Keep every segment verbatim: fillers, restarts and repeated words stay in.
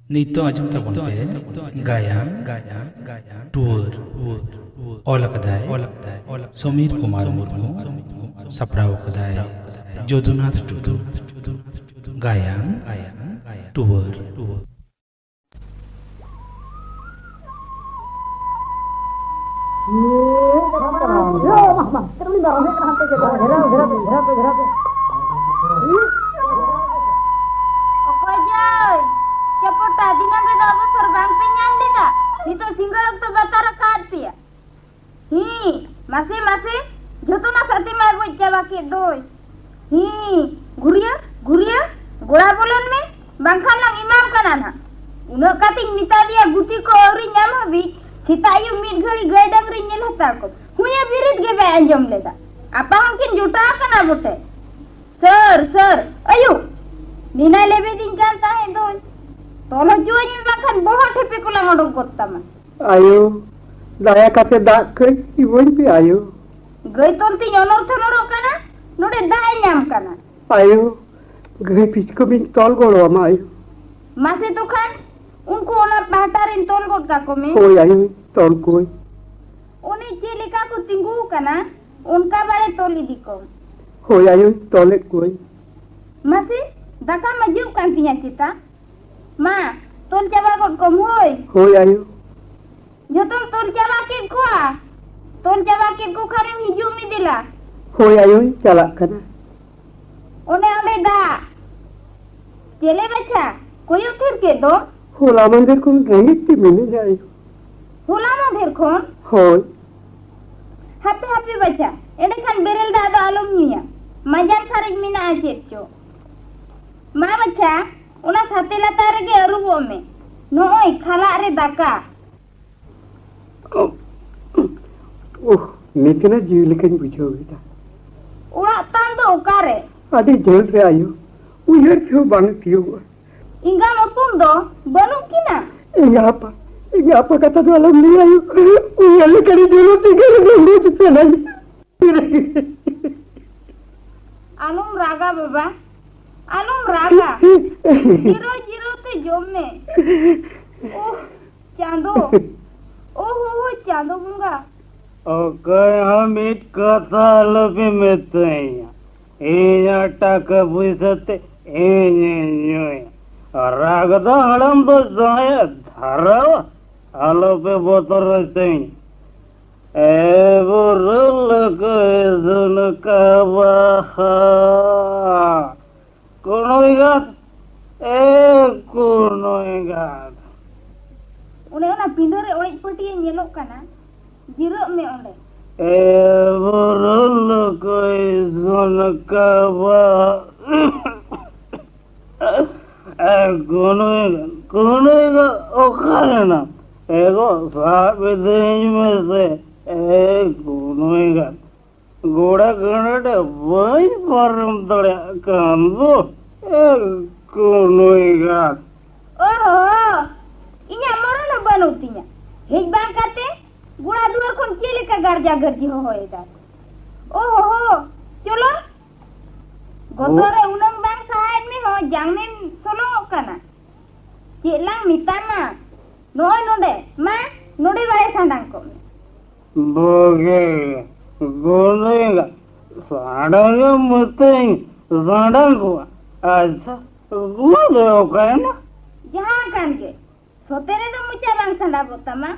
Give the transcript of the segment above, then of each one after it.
ᱱᱤᱛᱚᱜ ᱟᱸᱡᱚᱢ ᱛᱟᱵᱚᱱ ᱯᱮ ᱜᱟᱭᱟᱱ ᱴᱩᱣᱟᱹᱨ᱾ ᱚᱞ ᱟᱠᱟᱫᱟᱭ ᱥᱚᱢᱤᱨ ᱠᱩᱢᱟᱨ ᱢᱩᱨᱢᱩ, ᱥᱟᱯᱲᱟᱣ ᱟᱠᱟᱫᱟᱭ ᱡᱚᱫᱩᱱᱟᱛᱷ ᱴᱩᱰᱩ᱾ ᱜᱟᱭᱟᱱ ᱴᱩᱣᱟᱹᱨ᱾ ᱚᱠᱚᱭ ᱡᱟᱹᱭ? ᱪᱚᱯᱚᱴᱟ, ᱫᱤᱱᱟᱹᱢ ᱨᱮᱫᱚ ᱚᱵᱚᱥᱚᱨ ᱵᱟᱝ ᱯᱮ ᱧᱟᱢ ᱞᱮᱫᱟ? ᱱᱤᱛᱚᱜ ᱥᱤᱸᱜᱟᱹᱲ ᱚᱠᱛᱚ ᱵᱟᱛᱟᱨ ᱟᱠᱟᱫ ᱯᱮᱭᱟ᱾ ᱦᱤᱸ, ᱢᱟᱥᱮ, ᱢᱟᱥᱮ, ᱡᱚᱛᱚᱱᱟᱜ ᱥᱟᱛᱮ ᱢᱟᱭ ᱵᱚᱡ ᱪᱟᱵᱟ ᱠᱮᱫ ᱫᱚᱭ᱾ ᱦᱤᱸ, ᱜᱷᱩᱨᱤᱭᱟᱹ, ᱜᱷᱩᱨᱤᱭᱟᱹ, ᱜᱚᱲᱟ ᱵᱚᱞᱚᱱ ᱢᱮ, ᱵᱟᱝᱠᱷᱟᱱ ᱞᱟᱝ ᱮᱢᱟᱢ ᱠᱟᱱᱟ ᱱᱟᱦᱟᱜ᱾ ᱩᱱᱟᱹᱜ ᱠᱟᱛᱮᱧ ᱢᱮᱛᱟ ᱫᱮᱭᱟ, ᱜᱩᱛᱤ ᱠᱚ ᱟᱹᱣᱨᱤ ᱧᱟᱢ ᱦᱟᱹᱵᱤᱡ ᱥᱮᱛᱟᱜ ᱟᱹᱭᱩᱵ ᱢᱤᱫ ᱜᱷᱟᱹᱲᱤ ᱜᱟᱹᱭ ᱰᱟᱝᱨᱤ ᱧᱮᱞ ᱦᱟᱛᱟᱲ ᱠᱚᱢ᱾ ᱦᱩᱭᱟ ᱵᱤᱨᱤᱫ ᱜᱮ ᱵᱟᱭ ᱟᱸᱡᱚᱢ ᱞᱮᱫᱟ᱾ ᱟᱯᱟ ᱦᱚᱸ ᱠᱤᱱ ᱡᱚᱴᱟᱣ ᱟᱠᱟᱱᱟ ᱵᱚᱴᱮ᱾ ᱥᱟᱹᱨ, ᱥᱟᱹᱨ, ᱟᱹᱭᱩ! ᱱᱤᱱᱟᱭ ᱞᱮᱵᱮᱫᱤᱧ ᱠᱟᱱ ᱛᱟᱦᱮᱸᱫ ᱫᱚᱭ᱾ ᱛᱚᱞ ᱦᱚᱪᱚᱣᱟᱹᱧ ᱢᱮ, ᱵᱟᱝᱠᱷᱟᱱ ᱵᱚᱦᱚᱜ ᱴᱷᱮᱯᱮ ᱠᱚᱞᱟᱝ ᱚᱰᱚᱠ ᱜᱚᱫ ᱛᱟᱢᱟ᱾ ᱟᱭᱳ, ᱫᱟᱭᱟ ᱠᱟᱛᱮ ᱫᱟᱜ ᱠᱟᱹᱡ ᱤᱢᱟᱹᱧ ᱯᱮ ᱟᱭᱳ᱾ ᱜᱟᱹᱭ ᱛᱚᱞ ᱛᱤᱧ ᱚᱱᱚᱨ ᱛᱷᱚᱱᱚᱨᱚᱜ ᱠᱟᱱᱟ, ᱱᱚᱰᱮ ᱫᱟᱜ ᱮ ᱧᱟᱢ ᱠᱟᱱᱟ᱾ ᱟᱭᱳ, ᱜᱟᱹᱭ ᱯᱤᱪᱠᱟᱹᱢᱤᱧ ᱛᱚᱞ ᱜᱚᱲᱚ ᱟᱢᱟ ᱟᱭᱳ᱾ ᱢᱟᱥᱮ ᱛᱚ ᱠᱷᱟᱱ, ᱩᱱᱠᱩ ᱚᱱᱟ ᱯᱟᱦᱴᱟ ᱨᱮᱧ ᱛᱚᱞ ᱜᱚᱫ ᱠᱟᱠᱚ ᱢᱮ᱾ ᱦᱳᱭ ᱟᱭᱳ, ᱛᱚᱞ ᱠᱚᱣᱟᱹᱧ᱾ ᱚᱱᱮ ᱪᱮᱫ ᱞᱮᱠᱟ ᱠᱚ ᱛᱤᱸᱜᱩ ᱟᱠᱟᱱᱟ, ᱚᱱᱠᱟ ᱵᱟᱲᱮ ᱛᱚᱞ ᱤᱫᱤ ᱠᱚᱢ᱾ ᱦᱳᱭ ᱟᱭᱳ, ᱛᱚᱞᱮᱫ ᱠᱚᱣᱟᱹᱧ᱾ ᱢᱟᱥᱮ, ᱫᱟᱠᱟ ᱢᱟ ᱡᱩᱜ ᱠᱟᱱ ᱛᱤᱧᱟ ᱪᱮᱛᱟ? ᱢᱟ, ᱛᱚᱞ ᱪᱟᱵᱟ ᱜᱚᱫ ᱠᱚᱢ ᱦᱳᱭ᱾ ᱦᱳᱭ ᱟᱭᱳ᱾ ᱡᱚᱛᱚᱢ ᱛᱚᱞ ᱪᱟᱵᱟ ᱠᱮᱫ ᱠᱚᱣᱟ? ᱛᱚᱞ ᱪᱟᱵᱟ ᱠᱮᱫ ᱠᱚ ᱠᱷᱟᱱᱮᱢ ᱦᱤᱡᱩᱜ ᱢᱮ ᱫᱮᱞᱟ᱾ ᱦᱳᱭ ᱟᱭᱳᱧ ᱪᱟᱞᱟᱜ ᱠᱟᱱᱟ᱾ ᱚᱱᱮ ᱚᱸᱰᱮ ᱫᱟᱜ᱾ ᱪᱮᱞᱮ ᱵᱟᱪᱷᱟ, ᱠᱚᱭᱚᱜ ᱛᱷᱤᱨ ᱠᱮᱫ ᱫᱚ? ᱦᱚᱞᱟ ᱢᱟᱦᱫᱮᱨ ᱠᱷᱚᱱ ᱨᱮᱸᱜᱮᱡ ᱛᱮ ᱢᱤᱱᱟᱹᱧᱟ ᱟᱭᱳ᱾ ᱦᱚᱞᱟ ᱢᱟᱦᱫᱮᱨ ᱠᱷᱚᱱ? ᱦᱳᱭ᱾ ᱦᱟᱯᱮ ᱦᱟᱯᱮ ᱵᱟᱪᱷᱟ, ᱮᱸᱰᱮᱠᱷᱟᱱ ᱵᱮᱨᱮᱞ ᱫᱟᱜ ᱫᱚ ᱟᱞᱚᱢ ᱧᱩᱭᱟ᱾ ᱢᱟᱡᱟᱱ ᱥᱟᱨᱮᱡ ᱢᱮᱱᱟᱜᱼᱟ ᱪᱮᱫ ᱪᱚ᱾ ᱢᱟ ᱵᱟᱪᱷᱟ, ᱚᱱᱟ ᱥᱟᱛᱮ ᱞᱟᱛᱟᱨ ᱨᱮᱜᱮ ᱟᱹᱨᱩᱵᱚᱜ ᱢᱮ᱾ ᱱᱚᱜᱼᱚᱭ ᱠᱷᱟᱞᱟᱜ ᱨᱮ ᱫᱟᱠᱟ᱾ ᱩᱦ, ᱱᱤᱛᱱᱟᱜ ᱡᱤᱣᱤ ᱞᱮᱠᱟᱧ ᱵᱩᱡᱷᱟᱹᱣ ᱠᱮᱫᱟ᱾ ᱚᱲᱟᱜ ᱛᱟᱢ ᱫᱚ ᱚᱠᱟᱨᱮ? ᱟᱹᱰᱤ ᱡᱷᱟᱹᱞ ᱨᱮ ᱟᱭᱳ, ᱩᱭᱦᱟᱹᱨ ᱛᱮᱦᱚᱸ ᱵᱟᱝ ᱛᱤᱭᱳᱜᱚᱜᱼᱟ᱾ ᱮᱸᱜᱟᱢ ᱦᱚᱯᱚᱱ ᱫᱚ ᱵᱟᱹᱱᱩᱜ ᱠᱤᱱᱟ? ᱮᱸᱜᱟ ᱟᱯᱟ, ᱮᱸᱜᱟ ᱟᱯᱟ ᱠᱟᱛᱷᱟ ᱫᱚ ᱟᱞᱚᱢ ᱞᱟᱹᱭᱟ ᱟᱭᱳ᱾ ᱩᱭᱦᱟᱹᱨ ᱞᱮᱠᱷᱟᱱ ᱡᱩᱞᱩᱜ ᱛᱮᱜᱮ ᱨᱮᱸᱜᱮᱡ ᱥᱟᱱᱟᱧᱟ᱾ ᱟᱞᱚᱢ ᱨᱟᱜᱟ ᱵᱟᱵᱟ, ᱟᱞᱚᱢ ᱨᱟᱜᱟ᱾ ᱡᱤᱨᱟᱹᱣ ᱡᱤᱨᱟᱹᱣ ᱛᱮ ᱡᱚᱢ ᱢᱮ᱾ ᱳᱦ, ᱪᱟᱸᱫᱚ᱾ ᱳᱦ, ᱳᱦ, ᱪᱟᱸᱫᱚ ᱵᱚᱸᱜᱟ᱾ ᱚᱠᱚᱭ ᱦᱚᱸ ᱢᱤᱫ ᱠᱟᱛᱷᱟ ᱟᱞᱚᱯᱮ ᱢᱮᱛᱟᱹᱧᱟ᱾ ᱤᱧᱟᱜ ᱴᱟᱠᱟ ᱯᱩᱭᱥᱟᱹ ᱛᱮ ᱤᱧᱤᱧ ᱧᱩᱭᱟ᱾ ᱨᱟᱜᱽ ᱫᱚ ᱦᱟᱲᱟᱢ ᱫᱚ ᱡᱟᱦᱟᱸᱭᱮ ᱫᱷᱟᱨᱟᱣᱟ, ᱟᱞᱚᱯᱮ ᱵᱚᱛᱚᱨ ᱦᱚᱪᱚᱧᱟ᱾ ᱮ ᱵᱩᱨᱩ ᱞᱩᱠᱩᱭ ᱥᱩᱱᱩᱠᱟ ᱵᱟᱦᱟ᱾ ᱠᱩᱱᱩᱭ ᱜᱟᱛ, ᱮ ᱠᱩᱱᱩᱭ ᱜᱟᱛ᱾ ᱚᱱᱮ ᱚᱱᱟ ᱯᱤᱸᱰᱟᱹ ᱨᱮ ᱚᱲᱮᱡ ᱯᱟᱹᱴᱤᱭᱟᱹ ᱧᱮᱞᱚᱜ ᱠᱟᱱᱟ, ᱡᱤᱨᱟᱹᱜ ᱢᱮ ᱚᱸᱰᱮ᱾ ᱮ ᱵᱩᱨᱩ ᱞᱩᱠᱩᱭ ᱥᱩᱱᱩᱠᱟ ᱵᱟᱦᱟ᱾ ᱮ ᱠᱩᱱᱩᱭ ᱜᱟᱛ, ᱠᱩᱱᱩᱭ ᱜᱟᱛ, ᱚᱠᱟᱨᱮ ᱢᱮᱱᱟᱢ? ᱮ ᱜᱚ, ᱥᱟᱵ ᱤᱫᱤᱧ ᱢᱮᱥᱮ᱾ ᱮ ᱠᱩᱱᱩᱭ ᱜᱟᱛ, ᱜᱚᱲᱟ ᱜᱟᱹᱰᱤ ᱵᱟᱹᱧ ᱯᱟᱨᱚᱢ ᱫᱟᱲᱮᱭᱟᱜ ᱠᱟᱱ ᱫᱚ᱾ ᱮ ᱠᱩᱱᱩᱭ ᱜᱟᱛ᱾ ᱳᱦᱳ, ᱤᱧᱟᱜ ᱢᱚᱨᱚᱱ ᱦᱚᱸ ᱵᱟᱹᱱᱩᱜ ᱛᱤᱧᱟ᱾ ᱦᱮᱡ ᱵᱟᱝ ᱠᱟᱛᱮ ᱜᱚᱲᱟ ᱫᱩᱣᱟᱹᱨ ᱠᱷᱚᱱ ᱪᱮᱫ ᱞᱮᱠᱟ ᱜᱟᱨᱡᱟ ᱜᱟᱨᱡᱤ ᱦᱚᱦᱚᱭᱮᱫᱟ᱾ ᱳᱦᱳ, ᱪᱚᱞᱚ᱾ ᱜᱚᱛᱚ ᱨᱮ ᱩᱱᱟᱹᱝ ᱵᱟᱝ ᱥᱟᱦᱟᱭᱮᱫ ᱢᱮ ᱦᱚᱸ ᱡᱟᱝ ᱢᱮᱢ ᱥᱚᱞᱚᱝᱚᱜ ᱠᱟᱱᱟ᱾ ᱪᱮᱫ ᱞᱟᱝ ᱢᱮᱛᱟᱢᱟ? ᱱᱚᱜᱼᱚᱭ ᱱᱚᱰᱮ, ᱢᱟ, ᱱᱚᱰᱮ ᱵᱟᱲᱮ ᱥᱟᱸᱰᱟᱝ ᱠᱚᱜ ᱢᱮ᱾ ᱵᱩᱜᱤ ᱜᱮ, ᱜᱩᱱᱤ ᱜᱮ, ᱥᱟᱸᱰᱟᱝ ᱮᱢ ᱢᱤᱛᱟᱹᱧ, ᱥᱟᱸᱰᱟᱝ ᱠᱚᱜᱼᱟ᱾ ᱟᱪᱪᱷᱟ, ᱜᱩᱣᱟᱹ ᱫᱚ ᱚᱠᱟᱭᱮᱱᱟ? ᱡᱟᱦᱟᱸ ᱠᱟᱱ ᱜᱮ, ᱥᱚᱛᱮ ᱨᱮᱫᱚ ᱢᱚᱪᱟ ᱵᱟᱝ ᱥᱟᱸᱰᱟᱵᱚᱜ ᱛᱟᱢᱟ᱾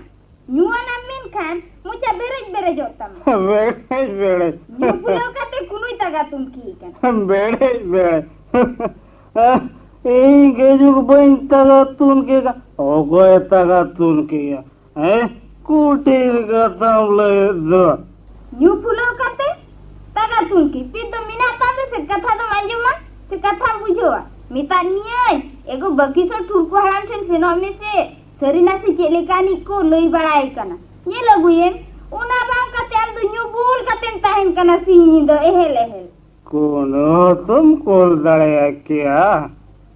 ᱧᱩᱣᱟᱱᱟᱢ ᱢᱮᱱᱠᱷᱟᱱ ᱢᱚᱪᱟ ᱵᱮᱨᱮᱡ ᱵᱮᱨᱮᱡᱚᱜ ᱛᱟᱢᱟ᱾ ᱵᱮᱨᱮᱡ ᱵᱮᱨᱮᱡ᱾ ᱧᱩ ᱯᱷᱩᱞᱟᱹᱣ ᱠᱟᱛᱮ ᱠᱩᱱᱩᱭ ᱛᱟᱜᱟ ᱛᱩᱱᱠᱷᱤ ᱠᱟᱱᱟ᱾ ᱵᱮᱨᱮᱡ ᱵᱮᱨᱮᱡ᱾ ᱤᱧ ᱜᱮ ᱡᱩᱜᱽ ᱵᱟᱹᱧ ᱛᱟᱜᱟ ᱛᱩᱱᱠᱷᱤ ᱠᱟᱱ᱾ ᱚᱠᱚᱭ ᱛᱟᱜᱟ ᱛᱩᱱᱠᱷᱤᱭᱟ? ᱦᱮᱸ? ᱠᱩᱴᱷᱤᱱ ᱠᱟᱛᱷᱟᱢ ᱞᱟᱹᱭᱮᱫ ᱫᱚ᱾ ᱧᱩ ᱯᱷᱩᱞᱟᱹᱣ ᱠᱟᱛᱮ ᱛᱟᱜᱟ ᱛᱩᱱᱠᱷᱤ᱾ ᱯᱤᱛ ᱫᱚ ᱢᱮᱱᱟᱜ ᱛᱟᱢ ᱥᱮ ᱠᱟᱛᱷᱟ ᱫᱚᱢ ᱟᱸᱡᱚᱢᱟ ᱥᱮ ᱠᱟᱛᱷᱟᱢ ᱵᱩᱡᱷᱟᱹᱣᱟ? ᱢᱮᱛᱟᱫ ᱢᱤᱭᱟᱹᱧ, ᱮᱜᱳ ᱵᱟᱹᱠᱤ ᱥᱚ ᱴᱷᱩᱲᱠᱩ ᱦᱟᱲᱟᱢ ᱴᱷᱮᱱ ᱥᱮᱱᱚᱜ ᱢᱮᱥᱮ᱾ ᱥᱟᱹᱨᱤ ᱱᱟᱥᱮ ᱪᱮᱫ ᱞᱮᱠᱟᱱᱤᱡ ᱠᱚ ᱞᱟᱹᱭ ᱵᱟᱲᱟᱭ ᱠᱟᱱᱟ᱾ ᱧᱮᱞ ᱟᱹᱜᱩᱭᱮᱢ᱾ ᱚᱱᱟ ᱵᱟᱝ ᱠᱟᱛᱮ ᱟᱢ ᱫᱚ ᱧᱩ ᱵᱩᱞ ᱠᱟᱛᱮᱢ ᱛᱟᱦᱮᱱ ᱠᱟᱱᱟ ᱥᱤᱧ ᱧᱤᱫᱟᱹ ᱮᱦᱮᱞ ᱮᱦᱮᱞ᱾ ᱠᱳᱱᱳ ᱦᱚᱸᱛᱚᱢ ᱠᱳᱞ ᱫᱟᱲᱮᱭᱟ ᱠᱮᱭᱟ᱾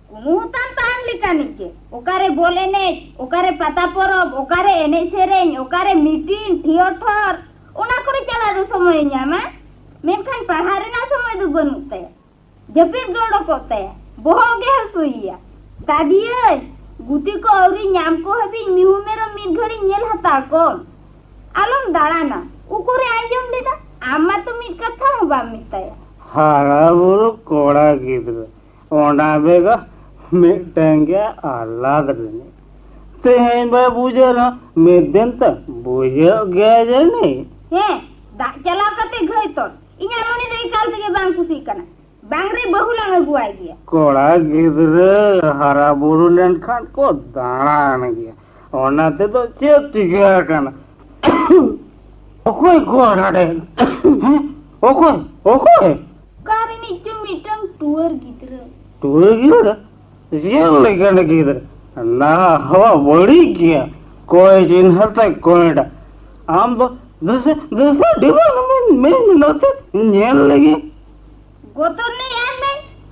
ᱠᱳᱱᱳ ᱦᱚᱸᱛᱟᱢ ᱛᱟᱦᱮᱱ ᱞᱮᱠᱟᱱᱤᱡ ᱜᱮ᱾ ᱚᱠᱟᱨᱮ ᱵᱚᱞ ᱮᱱᱮᱡ, ᱚᱠᱟᱨᱮ ᱯᱟᱛᱟ ᱯᱚᱨᱚᱵᱽ, ᱚᱠᱟᱨᱮ ᱮᱱᱮᱡ ᱥᱮᱨᱮᱧ, ᱚᱠᱟᱨᱮ ᱢᱤᱴᱤᱝ, ᱛᱷᱤᱭᱮᱴᱚᱨ, ᱚᱱᱟ ᱠᱚᱨᱮ ᱪᱟᱞᱟᱜ ᱫᱚ ᱥᱚᱢᱚᱭᱮ ᱧᱟᱢᱟ᱾ ᱢᱮᱱᱠᱷᱟᱱ ᱯᱟᱲᱦᱟᱣ ᱨᱮᱱᱟᱜ ᱥᱚᱢᱚᱭ ᱫᱚ ᱵᱟᱹᱱᱩᱜ ᱛᱟᱭᱟ᱾ ᱡᱟᱹᱯᱤᱫ ᱜᱮ ᱚᱰᱚᱠᱚᱜ ᱛᱟᱭᱟ, ᱵᱚᱦᱚᱜ ᱜᱮ ᱦᱟᱹᱥᱩᱭᱮᱭᱟ᱾ ᱛᱟᱫᱤᱭᱟᱹᱭ, ᱜᱩᱛᱤ ᱠᱚ ᱟᱹᱣᱨᱤ ᱧᱟᱢ ᱠᱚ ᱦᱟᱹᱵᱤᱡ ᱢᱤᱦᱩ ᱢᱮᱨᱚᱢ ᱢᱤᱫ ᱜᱷᱟᱹᱲᱤ ᱧᱮᱞ ᱦᱟᱛᱟᱲ ᱠᱚᱢ᱾ ᱟᱞᱚᱢ ᱫᱟᱬᱟᱱᱟ, ᱩᱠᱩᱨᱮ ᱟᱸᱡᱚᱢ ᱞᱮᱫᱟ? ᱟᱢ ᱢᱟᱛᱚ ᱢᱤᱫ ᱠᱟᱛᱷᱟ ᱦᱚᱸ ᱵᱟᱢ ᱢᱮᱛᱟᱭᱟ᱾ ᱦᱟᱨᱟ ᱵᱩᱨᱩ ᱠᱚᱲᱟ ᱜᱤᱫᱽᱨᱟᱹ, ᱚᱱᱟ ᱵᱮᱜᱚᱨ ᱢᱤᱫᱴᱟᱝ ᱜᱮ ᱟᱞᱟᱫ ᱨᱤᱱᱤᱡ᱾ ᱛᱮᱦᱮᱧ ᱵᱟᱭ ᱵᱩᱡᱷᱟᱹᱣ ᱨᱮᱦᱚᱸ ᱢᱤᱫ ᱫᱤᱱ ᱛᱮ ᱵᱩᱡᱷᱟᱹᱣ ᱜᱮᱭᱟ ᱡᱟᱹᱱᱤᱡ᱾ ᱦᱮᱸ, ᱫᱟᱜ ᱪᱟᱞᱟᱣ ᱠᱟᱛᱮ ᱜᱷᱟᱹᱭ ᱛᱚᱞ᱾ ᱤᱧᱟᱹᱜ ᱢᱚᱱᱮ ᱫᱚ ᱮᱠᱟᱞ ᱛᱮᱜᱮ ᱵᱟᱝ ᱠᱩᱥᱤᱜ ᱠᱟᱱᱟ᱾ ᱵᱟᱝ ᱨᱮ, ᱵᱟᱹᱦᱩ ᱞᱟᱝ ᱟᱹᱜᱩᱣᱟᱭ ᱜᱮᱭᱟ᱾ ᱠᱚᱲᱟ ᱜᱤᱫᱽᱨᱟᱹ ᱦᱟᱨᱟ ᱵᱩᱨᱩ ᱞᱮᱱᱠᱷᱟᱱ ᱠᱚ ᱫᱟᱬᱟᱱ ᱜᱮᱭᱟ, ᱚᱱᱟ ᱛᱮᱫᱚ ᱪᱮᱫ ᱪᱤᱠᱟᱹ ᱟᱠᱟᱱᱟ? ᱚᱠᱚᱭ ᱠᱚ ᱱᱚᱰᱮ? ᱦᱮᱸ? ᱚᱠᱚᱭ? ᱚᱠᱚᱭ? ᱚᱠᱟ ᱨᱤᱱᱤᱡ ᱪᱚ ᱢᱤᱫᱴᱟᱝ ᱴᱩᱣᱟᱹᱨ ᱜᱤᱫᱽᱨᱟᱹ᱾ ᱴᱩᱣᱟᱹᱨ ᱜᱤᱫᱽᱨᱟᱹ? ᱪᱮᱫ ᱞᱮᱠᱟᱱ ᱜᱤᱫᱽᱨᱟᱹ? ᱱᱟᱦᱟᱜ ᱦᱚᱸ ᱵᱟᱹᱲᱤᱡ ᱜᱮᱭᱟ᱾ ᱠᱚᱭ ᱪᱤᱱᱦᱟᱹ ᱛᱮ ᱠᱚᱭᱰᱟ᱾ ᱟᱢ ᱫᱚ ᱫᱩᱥᱮ, ᱫᱩᱥᱮ ᱰᱤᱵᱟᱹ ᱢᱮ, ᱢᱮ, ᱱᱚᱛᱮ ᱧᱮᱞ ᱞᱟᱹᱜᱤᱫ᱾ ᱜᱚᱛᱚᱨ ᱞᱟᱹᱭ ᱟᱭ ᱢᱮ᱾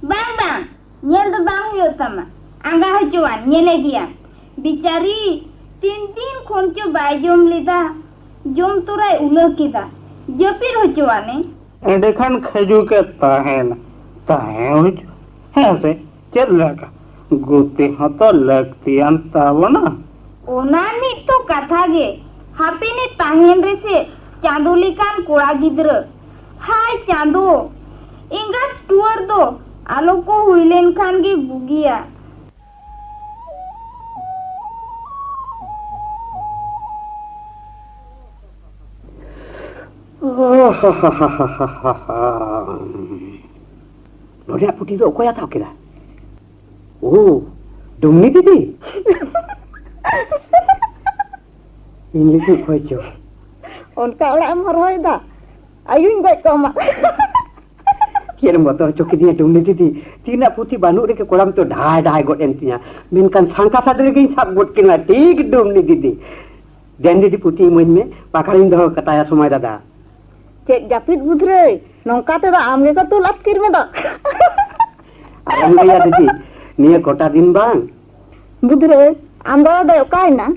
ᱵᱟᱝ, ᱵᱟᱝ, ᱧᱮᱞ ᱫᱚ ᱵᱟᱝ ᱦᱩᱭᱩᱜ ᱛᱟᱢᱟ᱾ ᱟᱸᱜᱟ ᱦᱚᱪᱚᱣᱟᱱ, ᱧᱮᱞᱮ ᱜᱮᱭᱟᱢ᱾ ᱵᱤᱪᱟᱨᱤ, ᱛᱤᱱ ᱫᱤᱱ ᱠᱷᱚᱱ ᱪᱚ ᱵᱟᱭ ᱡᱚᱢ ᱞᱮᱫᱟ᱾ ᱡᱚᱢ ᱛᱚᱨᱟᱭ ᱩᱞᱟᱹ ᱠᱮᱫᱟ᱾ ᱡᱟᱹᱯᱤᱫ ᱦᱚᱪᱚᱣᱟᱱᱮ᱾ ᱮᱸᱰᱮᱠᱷᱟᱱ ᱠᱷᱟᱹᱡᱩ ᱠᱮ ᱛᱟᱦᱮᱱᱟ᱾ ᱛᱟᱦᱮᱸ ᱦᱚᱪᱚ᱾ ᱦᱮᱸ ᱥᱮ? ᱪᱮᱫ ᱞᱮᱠᱟ? ᱜᱩᱛᱤ ᱦᱚᱸᱛᱚ ᱞᱟᱹᱠᱛᱤᱭᱟᱱ ᱛᱟᱵᱚᱱᱟ᱾ ᱚᱱᱟ ᱢᱤᱫ ᱛᱚ ᱠᱟᱛᱷᱟ ᱜᱮ᱾ ᱦᱟᱯᱮᱱᱮ ᱛᱟᱦᱮᱱ ᱨᱮᱥᱮ ᱪᱟᱸᱫᱚ ᱞᱮᱠᱟᱱ ᱠᱚᱲᱟ ᱜᱤᱫᱽᱨᱟᱹ᱾ ᱦᱟᱭ ᱪᱟᱸᱫᱚ, ᱮᱸᱜᱟᱛ ᱴᱩᱣᱟᱹᱨ ᱫᱚ ᱟᱞᱚ ᱠᱚ ᱦᱩᱭ ᱞᱮᱱ ᱠᱷᱟᱱ ᱜᱮ ᱵᱩᱜᱤᱭᱟ᱾ ᱱᱚᱰᱮᱱᱟᱜ ᱯᱩᱛᱷᱤ ᱫᱚ ᱚᱠᱚᱭ ᱦᱟᱛᱟᱣ ᱠᱮᱫᱟ? ᱳ, ᱰᱩᱢᱱᱤ ᱫᱤᱫᱤ᱾ ᱤᱧ ᱞᱟᱹᱜᱤᱫ ᱚᱠᱚᱭ ᱪᱚ᱾ ᱚᱱᱠᱟ ᱚᱲᱟᱜ ᱮᱢ ᱦᱚᱨᱦᱚᱭᱮᱫᱟ, ᱟᱭᱩᱧ ᱜᱚᱡ ᱠᱚᱜ ᱢᱟ᱾ ᱪᱮᱫ ᱮᱢ ᱵᱚᱛᱚᱨ ᱦᱚᱪᱚ ᱠᱤᱫᱤᱧᱟ ᱰᱩᱢᱱᱤ ᱫᱤᱫᱤ? ᱛᱤᱱᱟᱹᱜ ᱯᱩᱛᱷᱤ ᱵᱟᱹᱱᱩᱜ ᱨᱮᱜᱮ ᱠᱚᱲᱟᱢ ᱛᱚ ᱰᱷᱟᱭ ᱰᱷᱟᱭ ᱜᱚᱫ ᱮᱱ ᱛᱤᱧᱟ, ᱢᱮᱱᱠᱷᱟᱱ ᱥᱟᱝᱠᱟ ᱥᱟᱰᱮ ᱨᱮᱜᱮᱧ ᱥᱟᱵ ᱜᱚᱫ ᱠᱤᱱᱟ᱾ ᱴᱷᱤᱠ ᱰᱩᱢᱱᱤ ᱫᱤᱫᱤ᱾ ᱫᱮᱱ ᱫᱤᱫᱤ, ᱯᱩᱛᱷᱤ ᱤᱢᱟᱹᱧ ᱢᱮ, ᱵᱟᱠᱷᱟᱱᱤᱧ ᱫᱚᱦᱚ ᱠᱟᱛᱟᱭᱟ ᱥᱚᱢᱚᱭ ᱫᱟᱫᱟ᱾ ᱪᱮᱫ ᱡᱟᱹᱯᱤᱫ ᱵᱩᱫᱷᱨᱟᱹᱭ, ᱱᱚᱝᱠᱟ ᱛᱮᱫᱚ ᱟᱢ ᱜᱮᱠᱚ ᱛᱩᱞ ᱟᱹᱛᱠᱤᱨ ᱢᱮᱫᱚ᱾ ᱟᱞᱚᱢ ᱞᱟᱹᱭᱟ ᱫᱤᱫᱤ, ᱱᱤᱭᱟᱹ ᱠᱚᱴᱟ ᱫᱤᱱ ᱵᱟᱝ᱾ ᱵᱩᱫᱷᱨᱟᱹᱭ, ᱟᱢ ᱫᱟᱫᱟ ᱫᱚᱭ ᱚᱠᱟᱭᱮᱱᱟ?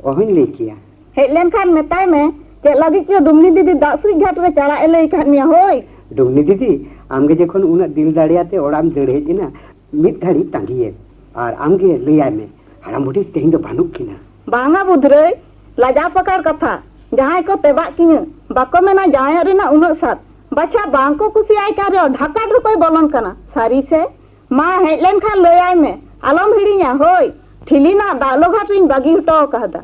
ᱚᱦᱚᱧ ᱞᱟᱹᱭ ᱠᱮᱭᱟ᱾ ᱦᱮᱡ ᱞᱮᱱᱠᱷᱟᱱ ᱢᱮᱛᱟᱭ ᱢᱮ, ᱪᱮᱫ ᱞᱟᱹᱜᱤᱫ ᱪᱚ ᱰᱩᱢᱱᱤ ᱫᱤᱫᱤ ᱫᱟᱜ ᱥᱩᱭ ᱜᱷᱟᱴ ᱨᱮ ᱪᱟᱞᱟᱜ ᱮ ᱞᱟᱹᱭ ᱠᱟᱫ ᱢᱮᱭᱟ ᱦᱳᱭ᱾ ᱰᱩᱢᱱᱤ ᱫᱤᱫᱤ, ᱟᱢᱜᱮ ᱡᱚᱠᱷᱚᱱ ᱩᱱᱟᱹᱜ ᱫᱤᱞ ᱫᱟᱲᱮᱭᱟᱛᱮ ᱚᱲᱟᱜ ᱮᱢ ᱫᱟᱹᱲ ᱦᱮᱡ ᱮᱱᱟ, ᱢᱤᱫ ᱜᱷᱟᱹᱲᱤᱡ ᱛᱟᱺᱜᱤᱭᱮᱢ᱾ ᱟᱨ ᱟᱢᱜᱮ ᱞᱟᱹᱭᱟᱭ ᱢᱮ, ᱦᱟᱲᱟᱢ ᱵᱩᱰᱷᱤ ᱛᱮᱦᱮᱧ ᱫᱚ ᱵᱟᱹᱱᱩᱜ ᱠᱤᱱᱟ᱾ ᱵᱟᱝᱟ ᱵᱩᱫᱷᱨᱟᱹᱭ, ᱞᱟᱡᱟᱣ ᱯᱟᱠᱟᱲ ᱠᱟᱛᱷᱟ᱾ ᱡᱟᱦᱟᱸᱭ ᱠᱚ ᱛᱮᱵᱟᱜ ᱠᱤᱧᱟᱹ, ᱵᱟᱠᱚ ᱢᱮᱱᱟ ᱡᱟᱶᱟᱭᱚᱜ ᱨᱮᱱᱟᱜ ᱩᱱᱟᱹᱜ ᱥᱟᱫ᱾ ᱵᱟᱪᱷᱟ, ᱵᱟᱝ ᱠᱚ ᱠᱩᱥᱤᱭᱟᱭ ᱠᱟᱱ ᱨᱮᱦᱚᱸ ᱰᱷᱟᱠᱟ ᱰᱷᱩᱠᱚᱭ ᱵᱚᱞᱚᱱ ᱠᱟᱱᱟ᱾ ᱥᱟᱹᱨᱤ ᱥᱮ? ᱢᱟ, ᱦᱮᱡ ᱞᱮᱱ ᱠᱷᱟᱱ ᱞᱟᱹᱭᱟᱭ ᱢᱮ, ᱟᱞᱚᱢ ᱦᱤᱲᱤᱧᱟ᱾ ᱦᱳᱭ, ᱴᱷᱤᱞᱤ ᱨᱮᱱᱟᱜ ᱫᱟᱜ ᱞᱚᱜᱷᱟᱴ ᱨᱤᱧ ᱵᱟᱹᱜᱤ ᱦᱚᱴᱚ ᱟᱠᱟᱫᱟ᱾